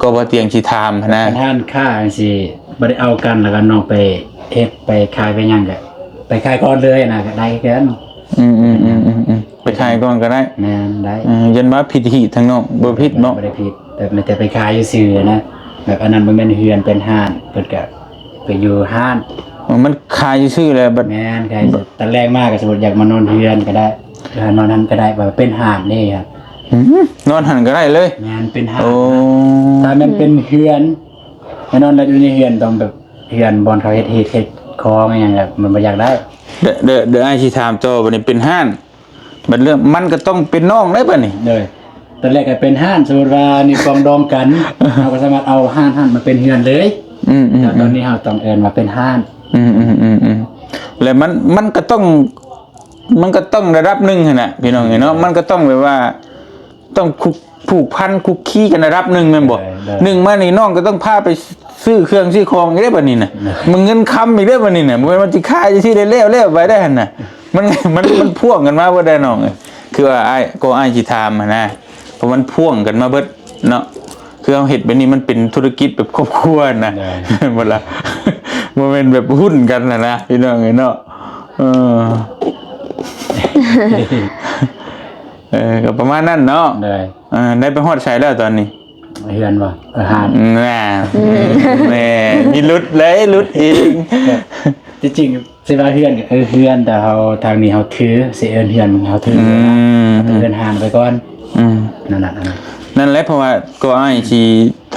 ກໍບໍ່ຕຽງຊິຖາມຫັ້ນນະ. ຄັນຮ້ານຄ້າຈັ່ງຊີ້ ບໍ່ໄດ້ເອົາກັນ ແລ້ວກໍນ້ອງໄປເຮັດ ໄປຂາຍໄປຫຍັງ ກະໄປຂາຍກ່ອນເລີຍນະ ກະໄດ້ຄືກັນ. ອືມໆໆໆ ໄປຂາຍກ່ອນກໍໄດ້. ແມ່ນ ໄດ້. ເອີ ຢ້ານວ່າຜິດຮີດທາງນ້ອງ ບໍ່ຜິດເນາະ. ບໍ່ໄດ້ຜິດ ແຕ່ ແຕ່ໄປຂາຍຊື່ໆນະ ແບບອັນນັ້ນບໍ່ແມ່ນເຮືອນ ເປັນຮ້ານ ເພິ່ນກະ ໄປຢູ່ຮ້ານ. ມັນຂາຍຊື່ໆແຫຼະ ບັດ ແມ່ນ ຂາຍຊື່. ຕອນແລງມາກໍສົມມຸດຢາກມານອນເຮືອນກໍໄດ້ ຫຼືນອນຫັ້ນກໍໄດ້ ວ່າເປັນຮ້ານເດ້. ອືມ ນອນຫັ້ນກໍໄດ້ເລີຍ. ແມ່ນ ເປັນຮ້ານ. ໂອ້ ຖ້າແມ່ນເປັນເຮືອນ ແນ່ນອນແລ້ວ ຢູ່ໃນເຮືອນຕ້ອງແບບ ເຮືອນບ່ອນເຂົາເຮັດຮີດເຮັດຄອງອີ່ຫຍັງ ແບບມັນບໍ່ຢາກໄດ້. ດ- ດ- ດ- ອ້າຍຊິຖາມຕໍ່ ບັດນີ້ເປັນຮ້ານ ບັດເລື່ອງມັນກໍຕ້ອງເປັນນ້ອງເດ້ບັດນີ້. ໂດຍ ຕອນແລກກໍເປັນຮ້ານ ສົມມຸດວ່ານີ້ປອງດອງກັນ ເຮົາກໍສາມາດເອົາຮ້ານຫັ້ນມາເປັນເຮືອນເລີຍ. ອືມໆໆ ແຕ່ຕອນນີ້ເຮົາຕ້ອງເອີ້ນວ່າເປັນຮ້ານ. ອືມໆໆໆ ແລ້ວມັນ ມັນກໍຕ້ອງ ມັນກໍຕ້ອງລະດັບໜຶ່ງຫັ້ນນະ ພີ່ນ້ອງເອີຍເນາະ. ມັນກໍຕ້ອງແບບວ່າ ຕ້ອງຄຸກ ຜູກພັນຄຸກຄີກັນລະດັບໜຶ່ງແມ່ນບໍ່? ໂດຍ ໂດຍ ໜຶ່ງມານີ້ນ້ອງກໍຕ້ອງພາໄປຊື້ເຄື່ອງຊື້ຂອງອີກເດ້ບັດນີ້ນະ. ໂດຍ ມັນເງິນຄຳອີກເດ້ບັດນີ້ນະ. ບໍ່ແມ່ນວ່າຊິຂາຍຈັ່ງຊີ້ໄດ້ແລ້ວໆໄປໄດ້ຫັ້ນນະ. ມັນ ມັນ ມັນພ່ວງກັນມາເບິດໄດ໋ນ້ອງເອີຍ. ຄືວ່າອ້າຍ ກໍອ້າຍຊິຖາມຫັ້ນນະ ເພາະມັນພ່ວງກັນມາເບິດເນາະ. ຄືເຮົາເຮັດແບບນີ້ມັນເປັນທຸລະກິດແບບຄອບຄົວນະ. ໂດຍ ແມ່ນບໍ່ລະ? ບໍ່ແມ່ນແບບຫຸ້ນກັນຫັ້ນນະ ພີ່ນ້ອງເອີຍເນາະ. ເອີ ເອີ ກໍປະມານນັ້ນເນາະ. ໂດຍ ເອີ ໄດ້ໄປຮອດໃສແລ້ວຕອນນີ້? ເຮືອນບໍ່? ເອີ ຮ້ານ. ແນ່ ອືມ ແນ່ ມີຫຼຸດເລີຍ ຫຼຸດອີກ. ທີ່ຈິງຊິວ່າເຮືອນກໍ ເອີ ເຮືອນ ແຕ່ເຮົາ ທາງນີ້ເຮົາຖື ຊິເອີ້ນເຮືອນ ເຮົາຖື. ອືມ ເອີ້ນຮ້ານໄປກ່ອນ. ອືມ ນັ້ນແຫຼະ ນັ້ນແຫຼະ ເພາະວ່າກໍອ້າຍຊ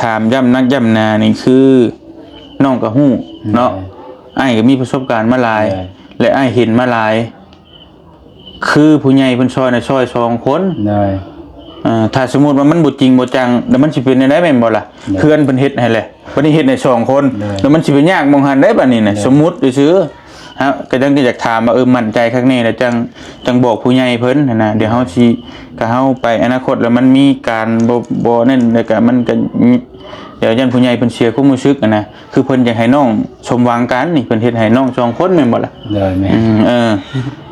ິຖາມຢ້ຳນັກຢ້ຳໜານີ້ ຄືນ້ອງກໍຮູ້ເນາະ. ໂດຍ ອ້າຍກໍມີປະສົບການມາຫຼາຍ ໂດຍ ແລະ ອ້າຍເຫັນມາຫຼາຍ. ຄືຜູ້ໃຫຍ່ເພິ່ນຊ່ອຍນະ ຊ່ອຍສອງຄົນ. ໂດຍ ເອີ ຖ້າສົມມຸດວ່າມັນບໍ່ຈິງບໍ່ຈັງ ແລ້ວມັນຊິເປັນແນວໃດແມ່ນບໍ່ລະ? ໂດຍ ເຮືອນເພິ່ນເຮັດໃຫ້ແຫຼະ ບັດນີ້ເຮັດໃຫ້ສອງຄົນ. ໂດຍ ແລ້ວມັນຊິໄປຍາກໝ່ອງຫັ້ນໄດ໋ບັດນີ້ນະ. ໂດຍ ສົມມຸດຊື່ໆ ເຮົາກໍຈັ່ງຢາກຖາມວ່າ ເອີ ໝັ້ນໃຈຄັກແນ່ແລ້ວຈັ່ງ ຈັ່ງບອກຜູ້ໃຫຍ່ເພິ່ນຫັ້ນນະ. ດຽວເຮົາຊິ ກໍເຮົາໄປອະນາຄົດແລ້ວມັນມີການບໍ່ ບໍ່ນັ້ນ ແລ້ວກໍມັນກໍ ດຽວຢ້ານຜູ້ໃຫຍ່ເພິ່ນເສຍຄວາມຮູ້ສຶກຫັ້ນນະ. ຄືເພິ່ນຢາກໃຫ້ນ້ອງສົມຫວັງກັນນີ້ ເພິ່ນເຮັດໃຫ້ນ້ອງສອງຄົນແມ່ນບໍ່ລະ? ໂດຍ ແມ່ນ. ອືມ ເອີ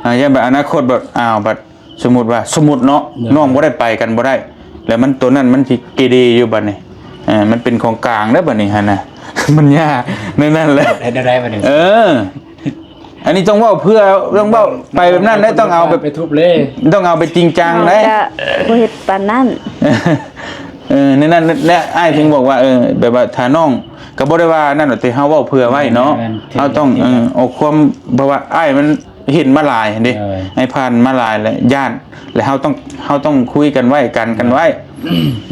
ອ່າ ຢ້ານແບບອະນາຄົດແບບ ອ້າວ ບັດສົມມຸດວ່າ ສົມມຸດເນາະ ໂດຍ ນ້ອງບໍ່ໄດ້ໄປກັນບໍ່ໄດ້ ແລ້ວມັນ ໂຕນັ້ນມັນຊິເກເຣຢູ່ບັດນີ້. ເອີ ມັນເປັນຂອງກາງເດ້ບັດນີ້ຫັ້ນນະ ມັນຍາກໃນນັ້ນແຫຼະ. ເຮັດແນວໃດບັດນີ້? ເອີ ອັນນີ້ຕ້ອງເວົ້າເພື່ອ ຕ້ອງເວົ້າໄປແບບນັ້ນເດ້ ຕ້ອງເອົາແບບ ໄປທຸບເລີຍ ຕ້ອງເອົາໄປຈິງຈັງເດ້. ເຮົາກໍບໍ່ເຮັດປານນັ້ນ. ເອີ ໃນນັ້ນແຫຼະ ອ້າຍເຖິງບອກວ່າ ເອີ ແບບວ່າຖ້ານ້ອງ ກໍບໍ່ໄດ້ວ່ານັ້ນດອກ ແຕ່ເຮົາເວົ້າເພື່ອໄວ້ເນາະ. ແມ່ນໆ ເຮົາຕ້ອງ ເອີ ເອົາຄວາມ ເພາະວ່າອ້າຍມັນເຫັນມາຫຼາຍເດ້ ໂດຍ ອ້າຍຜ່ານມາຫຼາຍແລ້ວ ຢ້ານ ແລະ ເຮົາຕ້ອງ ເຮົາຕ້ອງຄຸຍກັນໄວ້ ກັນກັນໄວ້.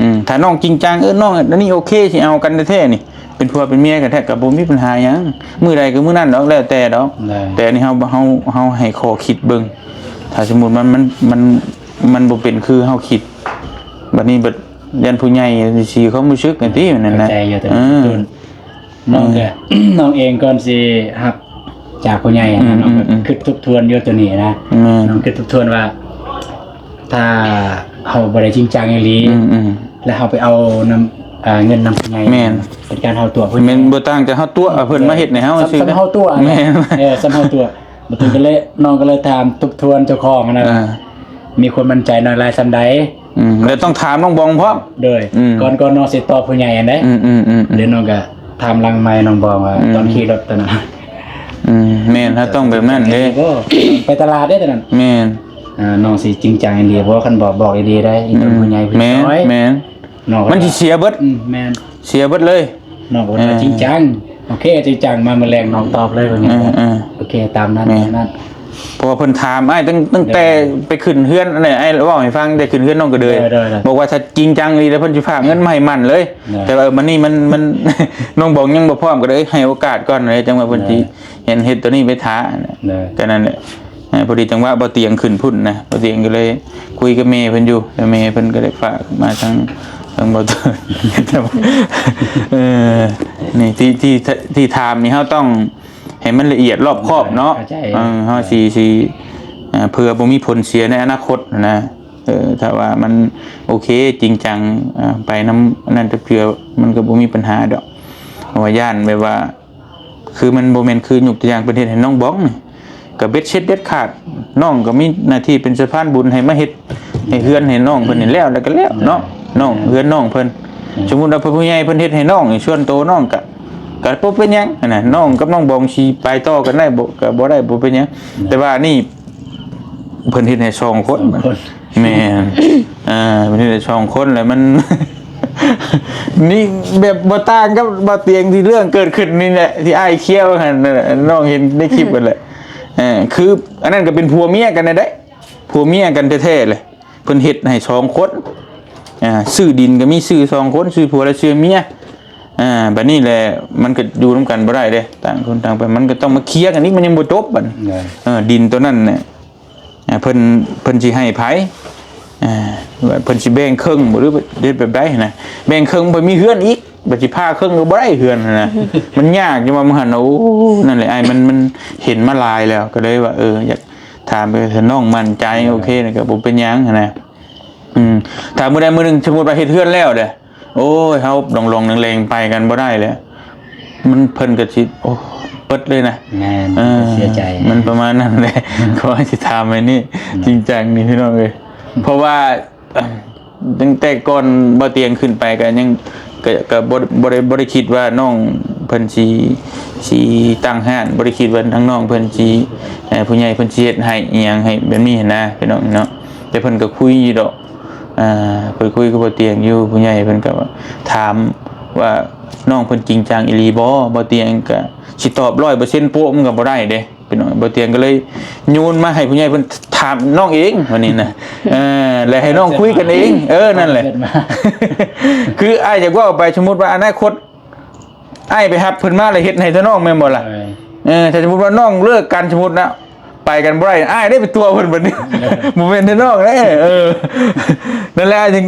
ອືມ ຖ້ານ້ອງຈິງຈັງ ເອີ ນ້ອງອັນນີ້ໂອເຄ ຊິເອົາກັນແທ້ໆນີ້ ເປັນຜົວເປັນເມຍກັນແທ້ ກໍບໍ່ມີບັນຫາຫຍັງ ມື້ໃດກໍມື້ນັ້ນດອກ ແລ້ວແຕ່ດອກ. ໂດຍ ແຕ່ອັນນີ້ເຮົາ ເຮົາ ເຮົາໃຫ້ຂໍ້ຄິດເບິ່ງ ຖ້າສົມມຸດມັນ ມັນ ມັນ ມັນບໍ່ເປັນຄືເຮົາຄິດ ບັດນີ້ບັດຢ້ານຜູ້ໃຫຍ່ຊິເສຍຄວາມຮູ້ສຶກຫັ້ນຕິ ແມ່ນນັ້ນນະ. ເຂົ້າໃຈຢູ່ ແຕ່ ເອີ ຕົ້ນ ນ້ອງກໍ ອືມ ນ້ອງເອງກ່ອນຊິຮັບຈາກຜູ້ໃຫຍ່ ອືມ ນ້ອງກໍ ອືມ ອືມ ຄິດທົບທວນຢູ່ຕົວນີ້ນະ. ແມ່ນ ນ້ອງຄິດທົບທວນວ່າ ຖ້າເຮົາບໍ່ໄດ້ຈິງຈັງອີ່ຫຼີ ອືມ ອືມ ແລ້ວເຮົາໄປເອົານຳ ເອີ ເງິນນຳຜູ້ໃຫຍ່ ແມ່ນ ເປັນການເຮົາຕົວະເພິ່ນ. ແມ່ນ ບໍ່ຕ່າງຈາກເຮົາຕົວະເພິ່ນມາເຮັດໃຫ້ເຮົາ ເອີ ສ່ຳເຮົາຕົວະ. ແມ່ນ ເອີ ສ່ຳເຮົາຕົວະ. ບໍ່ເຖິງກໍເລີຍ ນ້ອງກໍເລີຍຖາມທົບທວນເຈົ້າຂອງຫັ້ນນະ ເອີ ມີຄວາມໝັ້ນໃຈນ້ອຍຫຼາຍສ່ຳໃດ. ອືມ ແລ້ວຕ້ອງຖາມນ້ອງບອງພ້ອມ. ໂດຍ ອືມ ກ່ອນ ກ່ອນນ້ອງຊິຕອບຜູ້ໃຫຍ່ຫັ້ນເດ້. ອືມໆໆໆ ແລ້ວນ້ອງກໍຖາມຫຼັງໄມນ້ອງບອງວ່າ ອືມ ຕອນຂີ່ລົດຕອນນັ້ນ ອືມ ແມ່ນ ເຮົາຕ້ອງແບບນັ້ນເດ້ ໄປຕະຫຼາດເດ້ຕອນນັ້ນ. ແມ່ນ ອ່າ ນ້ອງຊິຈິງຈັງອີ່ຫຼີບໍ່? ຄັນບອກ ບອກດີໆໄດ໋ ອີ່ຕົນ ອືມ ຜູ້ໃຫຍ່ຜູ້ ແມ່ນ ນ້ອຍ ແມ່ນ ນ້ອງ ມັນຊິເສຍເບິດ. ອືມ ແມ່ນ ເສຍເບິດເລີຍ. ນ້ອງກໍວ່າ ເອີ ຈິງຈັງ ໂອເຄ ຈິງຈັງ ມາມື້ແລງນ້ອງຕອບເລີຍວ່າ ເອີ ເອີ ໂອເຄ ຕາມນັ້ນ ແມ່ນ ຕາມນັ້ນ. ເພາະວ່າເພິ່ນຖາມອ້າຍຕັ້ງ ຕັ້ງແຕ່ ໂດຍ ໄປຂຶ້ນເຮືອນ ອັນນີ້ອ້າຍເວົ້າໃຫ້ຟັງ ແຕ່ຂຶ້ນເຮືອນນ້ອງກະເດີຍ ໂດຍ ໂດຍ ໂດຍ ບອກວ່າຖ້າຈິງຈັງອີ່ຫຼີແລ້ວເພິ່ນຊິຝາກເງິນມາໃຫ້ໝັ້ນເລີຍ ໂດຍ ແຕ່ວ່າ ເອີ ບັດນີ້ມັນ ມັນ ນ້ອງບອງຍັງບໍ່ພ້ອມ ກະເລີຍໃຫ້ໂອກາດກ່ອນເລີຍ ຈັ່ງວ່າເພິ່ນ ໂດຍ ຊິເຫັນເຮັດໂຕນີ້ໄປຖ້າ ໂດຍ ກະນັ້ນແຫຼະ ເອີ ພໍດີຈັງຫວະບໍ່ຕຽງຂຶ້ນພຸ້ນນະ ບໍ່ຕຽງກະເລີຍຄຸຍກັບແມ່ເພິ່ນຢູ່ ແລ້ວແມ່ເພິ່ນກະໄດ້ຝາກມາທາງ ທາງບໍ່ຕຽງ ເອີ ນີ້ທີ່ ທີ່ ທີ່ຖາມນີ້ເຮົາຕ້ອງ ໃຫ້ມັນລະອຽດລອບຄອບເນາະ ເຂົ້າໃຈ ເອີ ເຮົາຊິ ຊິ ເອີ ເພື່ອບໍ່ມີຜົນເສຍໃນອະນາຄົດນະ ເອີ ຖ້າວ່າມັນໂອເຄຈິງຈັງ ເອີ ໄປນຳອັນນັ້ນຈັກເທື່ອ ມັນກະບໍ່ມີບັນຫາດອກ ເພາະວ່າຢ້ານແບບວ່າ ຄືມັນບໍ່ແມ່ນຄືຍົກຕົວຢ່າງເພິ່ນເຮັດໃຫ້ນ້ອງບອງນີ້ ກະເບັດເສັດເດັດຂາດ ນ້ອງກະມີໜ້າທີ່ເປັນສະພານບຸນໃຫ້ມາເຮັດ ໃຫ້ເຮືອນໃຫ້ນ້ອງເພິ່ນນີ້ແລ້ວ ແລ້ວກະແລ້ວເນາະ ນ້ອງ ເຮືອນນ້ອງເພິ່ນ ສົມມຸດວ່າຜູ້ໃຫຍ່ເພິ່ນເຮັດໃຫ້ນ້ອງນີ້ ສ່ວນໂຕນ້ອງກະ ກະບໍ່ເປັນຫຍັງຫັ້ນນະ ນ້ອງກັບນ້ອງບອງຊິໄປຕໍ່ກັນໄດ້ບໍ່ ກະບໍ່ໄດ້ ບໍ່ເປັນຫຍັງ ແຕ່ວ່ານີ້ເພິ່ນເຮັດໃຫ້ສອງຄົນ ສອງຄົນ ແມ່ນ ເອີ ເພິ່ນເຮັດໃຫ້ສອງຄົນ ແລ້ວມັນ ນີ້ແບບບໍ່ຕ່າງກັບບ່າວຕຽງທີ່ເລື່ອງເກີດຂຶ້ນນີ້ແຫຼະ ທີ່ອ້າຍເຄຍວ່າຫັ້ນນະ ນ້ອງເຫັນໃນຄລິບຫັ້ນແຫຼະ ເອີ ຄືອັນນັ້ນກະເປັນຜົວເມຍກັນນະເດ້ ຜົວເມຍກັນແທ້ໆເລີຍ ເພິ່ນເຮັດໃຫ້ສອງຄົນ ອ່າ ຊື່ດິນກະມີຊື່ສອງຄົນ ຊື່ຜົວ ແລະ ຊື່ເມຍ ອ່າ ບາດນີ້ແຫຼະ ມັນກະຢູ່ນຳກັນບໍ່ໄດ້ເດ້ ຕ່າງຄົນຕ່າງໄປ ມັນກະຕ້ອງມາເຄຍກັນອີກ ມັນຍັງບໍ່ຈົບບັດນີ້ ເອີ ດິນໂຕນັ້ນນະ ອ່າ ເພິ່ນ ເພິ່ນຊິໃຫ້ໃຜ ອ່າ ວ່າເພິ່ນຊິແບ່ງເຄິ່ງບໍ່ ຫຼືເຮັດແບບໃດຫັ້ນນະ ແບ່ງເຄິ່ງໄປມີເຮືອນອີກ ບາດຊິພາເຄິ່ງກະບໍ່ໄດ້ເຮືອນຫັ້ນນະ ມັນຍາກ ຈັ່ງວ່າມື້ຫັ້ນ ໂອ້ ນັ້ນແຫຼະ ອ້າຍ ມັນ ມັນເຫັນມາຫຼາຍແລ້ວ ກະເລີຍວ່າ ເອີ ຢາກ ຖາມໄປ ຖ້ານ້ອງໝັ້ນໃຈ ໂອເຄ ກະບໍ່ເປັນຫຍັງຫັ້ນນະ ອືມ ຖ້າມື້ໃດມື້ໜຶ່ງ ສົມມຸດວ່າເຮັດເຮືອນແລ້ວເດ້ ໂອ້ຍ ເຮົາຫຼອງໆແລງໆໄປກັນບໍ່ໄດ້ແລ້ວ ມັນ ເພິ່ນກະຊິ ໂອ້ ປຶດເລີຍນະ ແມ່ນ ເອີ ເສຍໃຈ ມັນປະມານນັ້ນແຫຼະ ຂໍໃຫ້ຊິຖາມໄວ້ນີ້ ແມ່ນ ຈິງຈັງນີ້ພີ່ນ້ອງເອີຍ ເພາະວ່າ ຕັ້ງແຕ່ກ່ອນບ່າວຕຽງຂຶ້ນໄປກະຍັງ ກະ ກະບໍ່ ບໍ່ໄດ້ ບໍ່ໄດ້ຄິດວ່ານ້ອງເພິ່ນຊິ ຊິຕັ້ງຮ້ານ ບໍ່ໄດ້ຄິດວ່າທາງນ້ອງເພິ່ນຊິ ເອີ ຜູ້ໃຫຍ່ເພິ່ນຊິເຮັດໃຫ້ອີ່ຫຍັງໃຫ້ແບບນີ້ຫັ້ນນະ ພີ່ນ້ອງເນາະ ແຕ່ເພິ່ນກະຄຸຍຢູ່ດອກ ອ່າ ເພິ່ນຄຸຍກັບບ່າວຕຽງຢູ່ ຜູ້ໃຫຍ່ເພິ່ນກະວ່າ ຖາມວ່ານ້ອງເພິ່ນຈິງຈັງອີ່ຫຼີບໍ່ ບ່າວຕຽງກະຊິຕອບຮ້ອຍເປີເຊັນໂປະ ມັນກະບໍ່ໄດ້ເດ້ ພີ່ນ້ອງ ບ່າວຕຽງກະເລີຍໂຍນມາໃຫ້ຜູ້ໃຫຍ່ເພິ່ນຖາມນ້ອງເອງ ບາດນີ້ນະ ເອີ ແລະໃຫ້ນ້ອງຄຸຍກັນເອງ ເອີ ນັ້ນແຫຼະ ຄືອ້າຍຢາກເວົ້າໄປ ສົມມຸດວ່າອະນາຄົດອ້າຍໄປຮັບເພິ່ນມາແລ້ວເຮັດໃຫ້ເທື່ອນ້ອງແມ່ນບໍ່ລະ ເອີ ຖ້າສົມມຸດວ່ານ້ອງເລີກກັນ ສົມມຸດນະ ໄປກັນບໍ່ໄດ້ ອ້າຍໄດ້ໄປຕົວະເພິ່ນບາດນີ້ ບໍ່ແມ່ນແຕ່ນ້ອງເດ້ ເອີ ນັ້ນແຫຼະ ຈຶ່ງ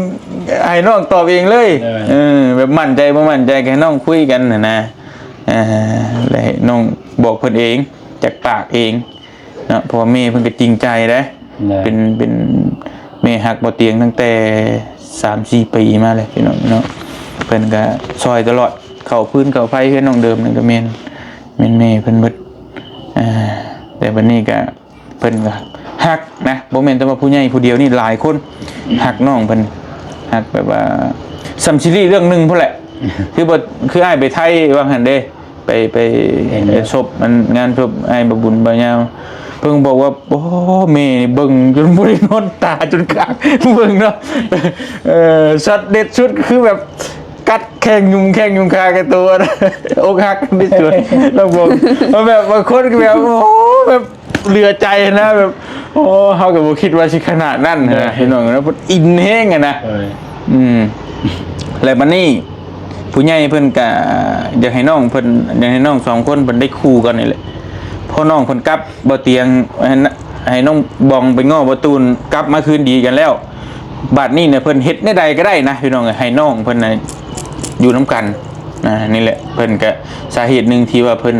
ໃຫ້ນ້ອງຕອບເອງເລີຍ ເອີ ແບບໝັ້ນໃຈບໍ່ໝັ້ນໃຈກະໃຫ້ນ້ອງຄຸຍກັນຫັ້ນນະ ເອີ ແລ້ວໃຫ້ນ້ອງບອກເພິ່ນເອງ ຈາກປາກເອງເນາະ ເພາະວ່າແມ່ເພິ່ນກະຈິງໃຈເດ້ ເປັນ ເປັນແມ່ຮັກບ່າວຕຽງຕັ້ງແຕ່ສາມສີ່ປີມາແລ້ວ ພີ່ນ້ອງເນາະ ເພິ່ນກະຊ່ອຍຕະຫຼອດ ເຂົ້າຟືນເຂົ້າໄຟເຮືອນນ້ອງເດີມນັ້ນກະແມ່ນ ແມ່ນແມ່ເພິ່ນເບິດ ເອີ ແຕ່ບາດນີ້ກະ ເພິ່ນກະຮັກນະ ບໍ່ແມ່ນແຕ່ວ່າຜູ້ໃຫຍ່ຜູ້ດຽວນີ້ ຫຼາຍຄົນຮັກນ້ອງເພິ່ນ ຮັກແບບວ່າສ່ຳຊີຣີເລື່ອງໜຶ່ງພຸ້ນແຫຼະ ຄືບໍ່ ຄືອ້າຍໄປໄທວ່າງຫັ້ນເດ້ ໄປ ໄປ ເຫັນຢູ່ ເອີ ສົບ ອັນງານສົບອ້າຍບ່າວບຸນບ່າວຍາວ ເພິ່ນບອກວ່າ ໂອ້ ແມ່ນີ້ເບິ່ງຈົນບໍ່ໄດ້ນອນ ຕາຈົນຄ້າງ ເບິ່ງເນາະ ເອີ ຊັອດເດັດສຸດຄືແບບກັດແຂ້ງຍຸງແຂ້ງຍຸງຄາກັນໂຕ ອົກຫັກເດັດສຸດ ລາວບອກ ແບບບາງຄົນກະແບບ ໂອ້ ແບບ ເຫຼືອໃຈຫັ້ນນະ ແບບ ໂອ້ ເຮົາກະບໍ່ຄິດວ່າຊິຂະໜາດນັ້ນຫັ້ນນະ ໂດຍ ພີ່ນ້ອງເນາະ ເພິ່ນອິນແຮງຫັ້ນນະ ໂດຍ ອືມ ແລະບາດນີ້ຜູ້ໃຫຍ່ເພິ່ນກະຢາກໃຫ້ນ້ອງເພິ່ນ ຢາກໃຫ້ນ້ອງສອງຄົນເພິ່ນໄດ້ຄູ່ກັນນີ້ແຫຼະ ພໍນ້ອງເພິ່ນກັບ ບ່າວຕຽງ ໃຫ້ ໃຫ້ນ້ອງບອງໄປງໍ້ບ່າວຕູນ ກັບມາຄືນດີກັນແລ້ວ ບາດນີ້ນະ ເພິ່ນເຮັດແນວໃດກະໄດ້ນະ ພີ່ນ້ອງເອີຍ ໃຫ້ນ້ອງເພິ່ນນະຢູ່ນຳກັນ ອ່າ ນີ້ແຫຼະ ເພິ່ນກະສາເຫດໜຶ່ງທີ່ວ່າເພິ່ນ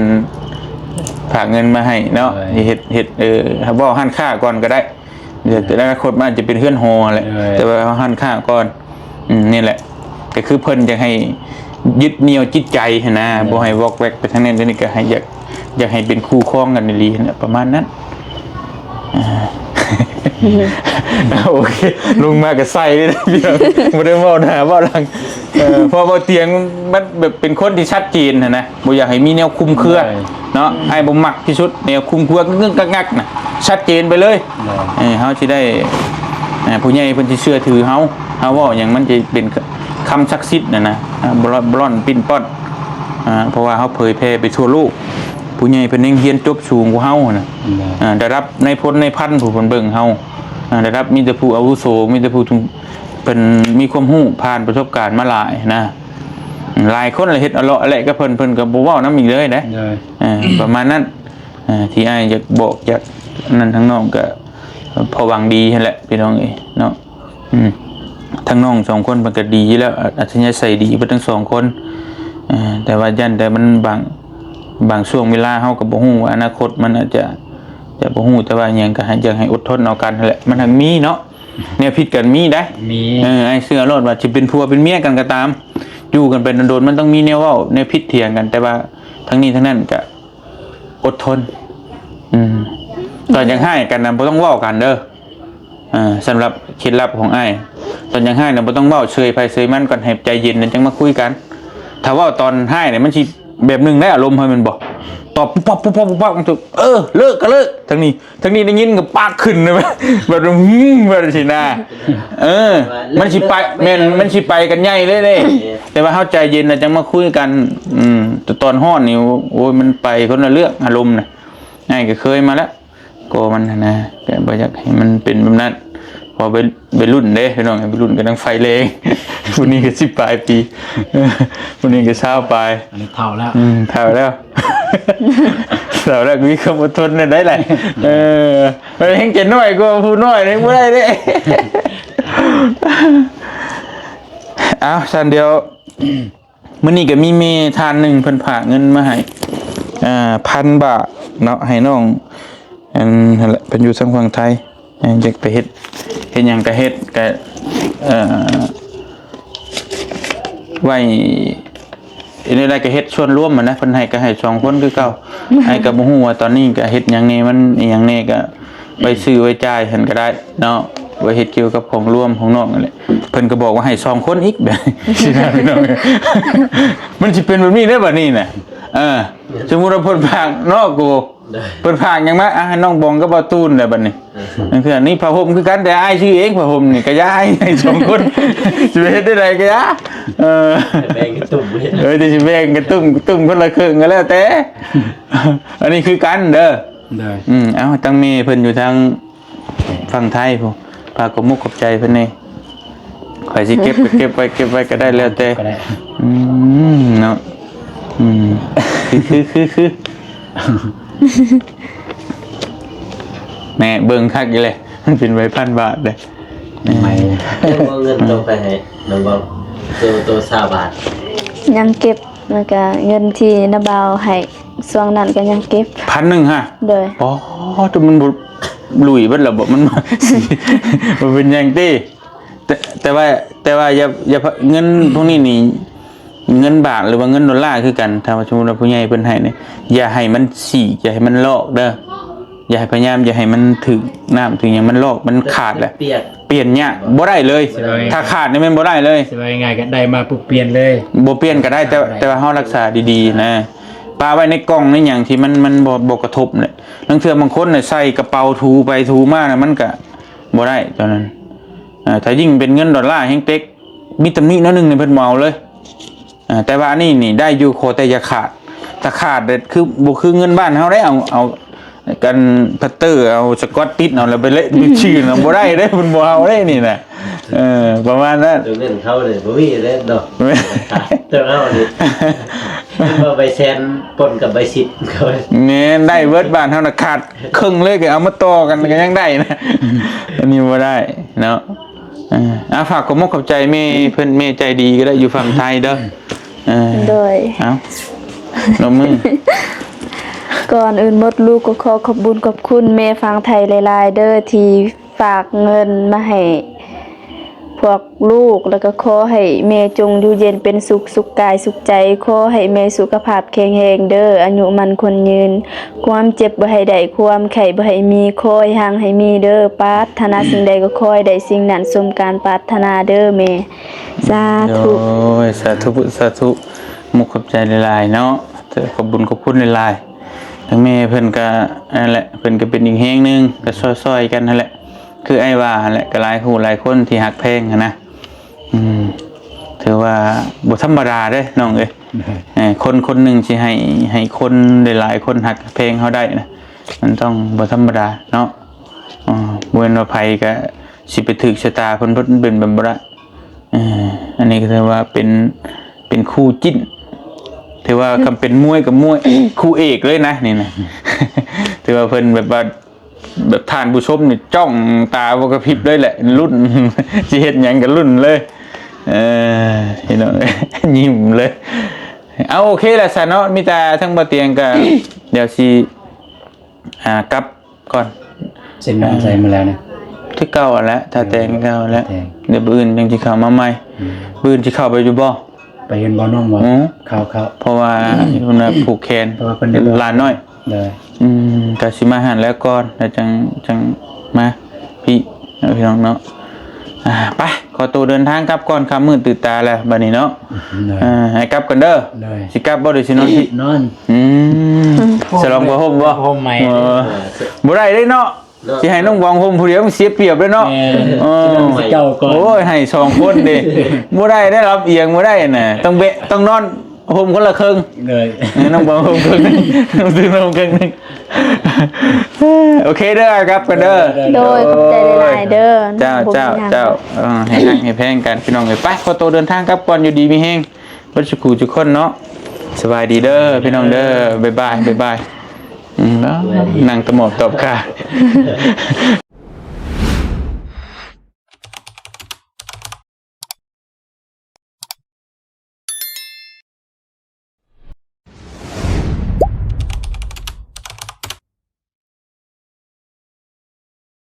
ຝາກເງິນມາໃຫ້ເນາະ ໂດຍ ເຮັດ ເຮັດ ເອີ ເວົ້າຮ້ານຄ້າກ່ອນກະໄດ້ ໂດຍ ແຕ່ອະນາຄົດມັນອາດຈະເປັນເຮືອນຫໍແຫຼະ ໂດຍ ແຕ່ວ່າເຮົາຮ້ານຄ້າກ່ອນ ອືມ ນີ້ແຫຼະ ກະຄືເພິ່ນຢາກໃຫ້ຍຶດໜ່ຽວຈິດໃຈຫັ້ນນະ ໂດຍ ບໍ່ໃຫ້ວອກແວກໄປທາງນັ້ນທາງນີ້ ກະໃຫ້ຢາກ ຢາກໃຫ້ເປັນຄູ່ຄອງກັນອີ່ຫຼີຫັ້ນແຫຼະ ປະມານນັ້ນ ອ່າ ໂອເຄ ລົງມາກະໃສ່ເລີຍ ພີ່ນ້ອງ ບໍ່ໄດ້ເວົ້າໜ້າເວົ້າຫຼັງ ເອີ ເພາະວ່າບ່າວຕຽງມັນແບບເປັນຄົນທີ່ຊັດເຈນຫັ້ນນະ ບໍ່ຢາກໃຫ້ມີແນວຄຸມເຄືອ ໂດຍ ເນາະ ອ້າຍບໍ່ມັກທີ່ສຸດ ແນວຄຸມເຄືອກຶກໆກັກໆນະ ຊັດເຈນໄປເລີຍ ໂດຍ ເອີ ເຮົາຊິໄດ້ ເອີ ຜູ້ໃຫຍ່ເພິ່ນຊິເຊື່ອຖືເຮົາ ເຮົາເວົ້າຫຍັງມັນຈະເປັນຄຳສັກສິດຫັ້ນນະ ອ່າ ບໍ່ລອດ ບໍ່ລ່ອນປິ່ນປ່ອນ ອ່າ ເພາະວ່າເຮົາເຜີຍແຜ່ໄປທົ່ວໂລກ ຜູ້ໃຫຍ່ເພິ່ນຍັງຮຽນຈົບສູງກວ່າເຮົາຫັ້ນນະ ແມ່ນ ອ່າ ລະດັບນາຍພົນນາຍພັນຜູ້ເພິ່ນເບິ່ງເຮົາ ອ່າ ລະດັບມີແຕ່ຜູ້ອາວຸໂສ ມີແຕ່ຜູ້ເພິ່ນມີຄວາມຮູ້ ຜ່ານປະສົບການມາຫຼາຍນະ ຫຼາຍຄົນລະເຮັດອະເລາະແລະກັບເພິ່ນ ເພິ່ນກໍບໍ່ເວົ້ານຳອີກເລີຍເດ້ ໂດຍ ເອີ ປະມານນັ້ນ ເອີ ທີ່ອ້າຍຢາກບອກຢາກນັ້ນທາງນ້ອງກໍເພາະຫວັງດີຫັ້ນແຫຼະພີ່ນ້ອງເອີຍເນາະ. ອືມ ທັງນ້ອງສອງຄົນເພິ່ນກໍດີຢູ່ແລ້ວ ອັດ ອັດທະຍາໄສດີເບິດທັງສອງຄົນ ເອີ ແຕ່ວ່າຢ້ານແຕ່ມັນບາງ ບາງຊ່ວງເວລາເຮົາກໍບໍ່ຮູ້ວ່າອະນາຄົດມັນອາດຈະ ຈະບໍ່ຮູ້ ແຕ່ວ່າຫຍັງກໍໃຫ້ ຢາກໃຫ້ອົດທົນເອົາກັນຫັ້ນແຫຼະ ມັນຫາກມີເນາະ ແນວຜິດກັນມີໄດ໋ ມີ ເອີ ອ້າຍເຊື່ອໂລດວ່າຊິເປັນຜົວເປັນເມຍກັນກໍຕາມ ຢູ່ກັນໄປດົນໆ ມັນຕ້ອງມີແນວເວົ້າແນວຜິດຖຽງກັນ ແຕ່ວ່າທັງນີ້ທັງນັ້ນກໍ ອົດທົນ ອືມ ຕອນຢາກຮ້າຍກັນນະ ບໍ່ຕ້ອງເວົ້າກັນເດີ ເອີ ສຳລັບເຄັດລັບຂອງອ້າຍ ຕອນຢາກຮ້າຍນະ ບໍ່ຕ້ອງເວົ້າ ເຊີຍໃຜເຊີຍມັນກ່ອນ ໃຫ້ໃຈເຢັນແລ້ວຈັ່ງມາຄຸຍກັນ ຖ້າເວົ້າຕອນຮ້າຍນີ້ ມັນຊິແບບໜຶ່ງໃດ ອາລົມເຮົາແມ່ນບໍ່ ຕອບປຸບປັບ ປຸບປັບ ປຸບປັບ ເອີ ເລີກກໍເລີກ ທາງນີ້ ທາງນີ້ໄດ້ຍິນກໍປາກຂຶ້ນເລີຍ ແບບ ຫືມ ແບບຊີ້ນະ ເອີ ມັນຊິໄປ ແມ່ນ ມັນຊິໄປກັນໃຫຍ່ເລີຍເດ້ ແຕ່ວ່າເຮົາໃຈເຢັນນະ ຈັ່ງມາຄຸຍກັນ ອືມ ແຕ່ຕອນຮ້ອນນີ້ ໂອ້ຍ ມັນໄປຄົນລະເລື່ອງ ອາລົມນະ ອ້າຍກໍເຄີຍມາແລ້ວ ກໍມັນຫັ້ນນະ ກໍບໍ່ຢາກໃຫ້ມັນເປັນແບບນັ້ນ ເພາະໄວ ໄວລຸ້ນເດ້ພີ່ນ້ອງ ໄວລຸ້ນກຳລັງໄຟແຮງ ຜູ້ນີ້ກໍສິບປາຍປີ ຜູ້ນີ້ກໍຊາວປາຍ ອັນນີ້ເຖົ້າແລ້ວ ອືມ ເຖົ້າແລ້ວ ເຖົ້າແລ້ວກໍມີຄວາມອົດທົນແນວໃດລະ ເອີ ແຮງຈະນ້ອຍກວ່າຜູ້ນ້ອຍແຮງບໍ່ໄດ້ເດ້ ເອົາ ຊັ້ນດຽວ ມື້ນີ້ກໍມີແມ່ທ່ານໜຶ່ງເພິ່ນຝາກເງິນມາໃຫ້ ເອີ ພັນບາດເນາະ ໃຫ້ນ້ອງ ອັນນັ້ນແຫຼະ ເພິ່ນຢູ່ທາງຝັ່ງໄທ ເອີ ຢາກໄປເຮັດ ເຮັດຫຍັງກໍເຮັດ ກໍ ເອີ ໄວ້ ເຮັດແນວໃດກໍເຮັດສ່ວນລວມຫັ້ນນະ ເພິ່ນໃຫ້ກໍໃຫ້ສອງຄົນຄືເກົ່າ ອ້າຍກໍບໍ່ຮູ້ວ່າຕອນນີ້ກໍເຮັດຫຍັງແດ່ ມັນອີ່ຫຍັງແດ່ ກໍໄວ້ຊື້ໄວ້ຈ່າຍຫັ້ນກໍໄດ້ເນາະ ໄວ້ເຮັດກ່ຽວກັບຂອງລວມຂອງນ້ອງນັ້ນແຫຼະ ເພິ່ນກໍບອກວ່າໃຫ້ສອງຄົນອີກ ແບບຊີ້ນະພີ່ນ້ອງ ມັນຊິເປັນແບບນີ້ເດ້ບັດນີ້ນະ ເອີ ສົມມຸດວ່າເພິ່ນຝາກເນາະ ໂກ ໂດຍ ເພິ່ນຝາກຫຍັງມາ ອ່ະ ໃຫ້ນ້ອງບອງກັບບ່າວຕູນແຫຼະບັດນີ້ ເອີ ນັ້ນຄືອັນນີ້ຜ້າຫົ່ມຄືກັນ ແຕ່ອ້າຍຊື້ເອງ ຜ້າຫົ່ມນີ້ກໍຢ່າ ອ້າຍໃຫ້ສອງຄົນ ຊິໄປເຮັດໄດ້ໃດກໍຢ່າ ເອີ ແບ່ງກັນຕຸ້ມ ເອີ ຊິແບ່ງກັນຕຸ້ມ ຕຸ້ມຄົນລະເຄິ່ງກໍແລ້ວແຕ່ ອັນນີ້ຄືກັນເດີ ໂດຍ ອືມ ເອົາ ທາງແມ່ເພິ່ນຢູ່ທາງ ຝັ່ງໄທພຸ້ນ ຝາກຂອບມຸກຂອບໃຈເພິ່ນແດ່ ໃຜຊິເກັບກໍເກັບໄວ້ ເກັບໄວ້ກໍໄດ້ແລ້ວແຕ່ ກໍໄດ້ ອືມ ເນາະ ອືມ ຄື ຄື ຄື ຄື ແນ່ ເບິ່ງຄັກຢູ່ເລີຍ ມັນເປັນໃບພັນບາດເດ້ ໃໝ່ ຍັງບໍ່ເງິນໂຕໄປໃຫ້ ນ້ອງບອງ ໂຕ ໂຕຊາວບາດ ຍັງເກັບ ແລ້ວກະເງິນທີ່ນ້າບ່າວໃຫ້ ຊ່ວງນັ້ນກໍຍັງເກັບ ພັນໜຶ່ງຫະ ໂດຍ ອໍ ໂຕມັນບໍ່ ລຸຍເບິດແລ້ວບໍ ມັນ ບໍ່ເປັນຫຍັງຕິ ແຕ່ ແຕ່ວ່າ ແຕ່ວ່າຢ່າ ຢ່າ ເງິນພວກນີ້ນີ້ ເງິນບາດ ຫຼືວ່າເງິນໂດລາຄືກັນ ຖ້າວ່າສົມມຸດວ່າຜູ້ໃຫຍ່ເພິ່ນໃຫ້ນີ້ ຢ່າໃຫ້ມັນສີກ ຢ່າໃຫ້ມັນລອກເດີ ຢ່າໃຫ້ ພະຍາຍາມຢ່າໃຫ້ມັນຖືກນ້ຳຖືກຫຍັງ ມັນລອກ ມັນຂາດແຫຼະ ມັນເປຍກ ປ່ຽນຍາກ ບໍ່ໄດ້ເລີຍ ຊິວ່າ ຖ້າຂາດນີ້ແມ່ນບໍ່ໄດ້ເລີຍ ຊິວ່າງ່າຍໆ ກໍໄດ້ມາປຸບປ່ຽນເລີຍ ບໍ່ປ່ຽນກໍໄດ້ ແຕ່ ໄດ້ ແຕ່ວ່າເຮົາຮັກສາດີໆນະ ປະໄວ້ໃນກ່ອງໃນຫຍັງທີ່ມັນ ມັນບໍ່ ບໍ່ກະທົບແຫຼະ ລາງເທື່ອບາງຄົນນະໃສ່ກະເປົາ ຖູໄປຖູມານະ ມັນກະບໍ່ໄດ້ຕອນນັ້ນ ເອີ ຖ້າຍິ່ງເປັນເງິນໂດລາແຮງເຕັກ ມີຕຳໜິໜ້ອຍໜຶ່ງນີ້ເພິ່ນບໍ່ເອົາເລີຍ ອ່າ ແຕ່ວ່າອັນນີ້ນີ້ໄດ້ຢູ່ ຂໍແຕ່ຢ່າຂາດ ຖ້າຂາດເດັດຄືບໍ່ຄືເງິນບ້ານເຮົາໄດ໋ ເອົາ ເອົາກັນພັດເຕີ ເອົາສະກອດຕິດເອົາ ແລ້ວໄປເລະຊື່ນຳບໍ່ໄດ້ເດ້ ເພິ່ນບໍ່ເອົາເດ້ນີ້ນະ ເອີ ປະມານນັ້ນ ໂຕເງິນເຂົານີ້ບໍ່ມີເດ້ເນາະ ແມ່ນ ໂຕເຮົານີ້ ເອົາໃບແສນປົນກັບໃບສິບເຂົາ ແມ່ນ ໄດ້ເບິດ ບ້ານເຮົານະຂາດເຄິ່ງເລີຍ ກໍເອົາມາຕໍ່ກັນກໍຍັງໄດ້ນະ ອັນນີ້ບໍ່ໄດ້ເນາະ. ເອີ ອ່າ ຝາກຂອບມົກຂອບໃຈແມ່ເພິ່ນ ແມ່ໃຈດີກໍໄດ້ ຢູ່ຝັ່ງໄທເດີ ເອີ ໂດຍ ເອົາ ລົງມື ກ່ອນອື່ນໝົດ ລູກກໍຂໍຂອບບຸນຂອບຄຸນແມ່ຝັ່ງໄທຫຼາຍໆເດີ ທີ່ຝາກເງິນມາໃຫ້ພວກລູກ ແລ້ວກໍຂໍໃຫ້ແມ່ຈົ່ງຢູ່ເຢັນເປັນສຸກ ສຸກກາຍສຸກໃຈ ຂໍໃຫ້ແມ່ສຸຂະພາບແຂງແຮງເດີ ອາຍຸໝັ້ນຂວັນຍືນ ຄວາມເຈັບບໍ່ໃຫ້ໄດ້ ຄວາມໄຂ້ບໍ່ໃຫ້ມີ ຂໍໃຫ້ຮັ່ງໃຫ້ມີເດີ ປາດຖະໜາສິ່ງໃດກໍຂໍໃຫ້ໄດ້ສິ່ງນັ້ນສົມການປາດຖະໜາເດີແມ່ ສາທຸ ໂດຍ ສາທຸ ສາທຸ ມຸກຂອບໃຈຫຼາຍໆເນາະ ຂອບບຸນຂອບຄຸນຫຼາຍໆ ທາງແມ່ເພິ່ນກະ ນັ້ນແຫຼະ ເພິ່ນກະເປັນອີກແຮງໜຶ່ງ ກະຊ່ອຍໆກັນຫັ້ນແຫຼະ ຄືອ້າຍວ່າຫັ້ນແຫຼະ ກະຫຼາຍຜູ້ຫຼາຍຄົນທີ່ຮັກແພງຫັ້ນນະ ອືມ ຖືວ່າບໍ່ທຳມະດາເດ້ນ້ອງເອີຍ. ເອີ ຄົນຄົນໜຶ່ງຊິໃຫ້ ໃຫ້ຄົນຫຼາຍໆຄົນຮັກແພງເຮົາໄດ້ນະ ມັນຕ້ອງບໍ່ທຳມະດາເນາະ. ອາ ບໍ່ແມ່ນວ່າໃຜກະຊິໄປຖືກຊະຕາເພິ່ນ ເພິ່ນເປັນແບບບໍ່ໄດ້. ເອີ ອັນນີ້ກໍຖືວ່າເປັນ ເປັນຄູ່ຈິ້ນ ຖືວ່າຄຳເປັນມວຍກັບມວຍ ຄູ່ເອກເລີຍນະນີ້ນະ. ຖືວ່າເພິ່ນແບບວ່າ ແບບທ່ານຜູ້ຊົມນີ້ຈ້ອງຕາບໍ່ກະພິບເລີຍແຫຼະ ລຸ້ນ ຊິເຮັດຫຍັງກໍລຸ້ນເລີຍ. ເອີ ພີ່ນ້ອງ ຍິ້ມເລີຍ. ເອົາ ໂອເຄລະຊະເນາະ ມີແຕ່ທາງບໍ່ຕຽງກໍ ດຽວຊິ ອ່າ ກັບກ່ອນ. ເຊັນນອນໃສມື້ແລ້ວນີ້? ຄືເກົ່າຫັ້ນແຫຼະ ຖ້າແຕ່ງຄືເກົ່າແຫຼະ. ແຕ່ງ ດຽວມື້ອື່ນຈັ່ງຊິເຂົ້າມາໃໝ່. ອືມ ມື້ອື່ນຊິເຂົ້າໄປຢູ່ບໍ່? ໄປເຫັນບໍ່ນ້ອງບໍ່? ອືມ ເຂົ້າໆ ເພາະວ່າເພິ່ນວ່າຜູກແຂນ ເພາະວ່າເພິ່ນ ຫຼານນ້ອຍ. ໂດຍ ອືມ ກໍຊິມາຫັ້ນແລ້ວກ່ອນ ແລ້ວຈັ່ງ ຈັ່ງມາພີ້ເນາະ ພີ່ນ້ອງເນາະ. ອ່າ ໄປ ຂໍໂຕເດີນທາງກັບກ່ອນ ຄ່ຳມືດຕື່ນຕາແລ້ວບັດນີ້ເນາະ. ໂດຍ ອ່າ ໃຫ້ກັບກັນເດີ. ໂດຍ ຊິກັບບໍ່ ຫຼືຊິນອນພີ້? ນອນ. ອືມ ສະຫຼອງຜ້າຫົ່ມບໍ່? ຜ້າຫົ່ມໃໝ່. ເອີ ບໍ່ໄດ້ເດ້ເນາະ ເນາະ ຊິໃຫ້ນ້ອງບອງຫົ່ມຜູ້ດຽວ ມັນເສຍປຽບເດ້ເນາະ. ແມ່ນ ເອີ ເຈົ້າກ່ອນ ໂອ້ຍ ໃຫ້ສອງຄົນເດ້ ບໍ່ໄດ້ເດ້ ລັບອຽງບໍ່ໄດ້ນະ ຕ້ອງແບະ ຕ້ອງນອນຫົ່ມຄົນລະເຄິ່ງ. ໂດຍ ໃຫ້ນ້ອງບອງຫົ່ມເຄິ່ງ ນ້ອງບອງຫົ່ມເຄິ່ງ. ໂອເຄເດີ ກັບກັນເດີ. ໂດຍ ຂອບໃຈຫຼາຍໆເດີ. ເຈົ້າ ເຈົ້າ ເຈົ້າ ເອີ ໃຫ້ຮັກໃຫ້ແພງກັນ ພີ່ນ້ອງເອີຍ. ໄປ ຂໍໂຕເດີນທາງກັບກ່ອນ ຢູ່ດີມີແຮງ ເບິດສຸຂູສຸຄົນເນາະ. ສະບາຍດີເດີພີ່ນ້ອງເດີ ບາຍບາຍ ບາຍບາຍ. ອືມ ນັ່ງຕະໝອບຕອບກາ.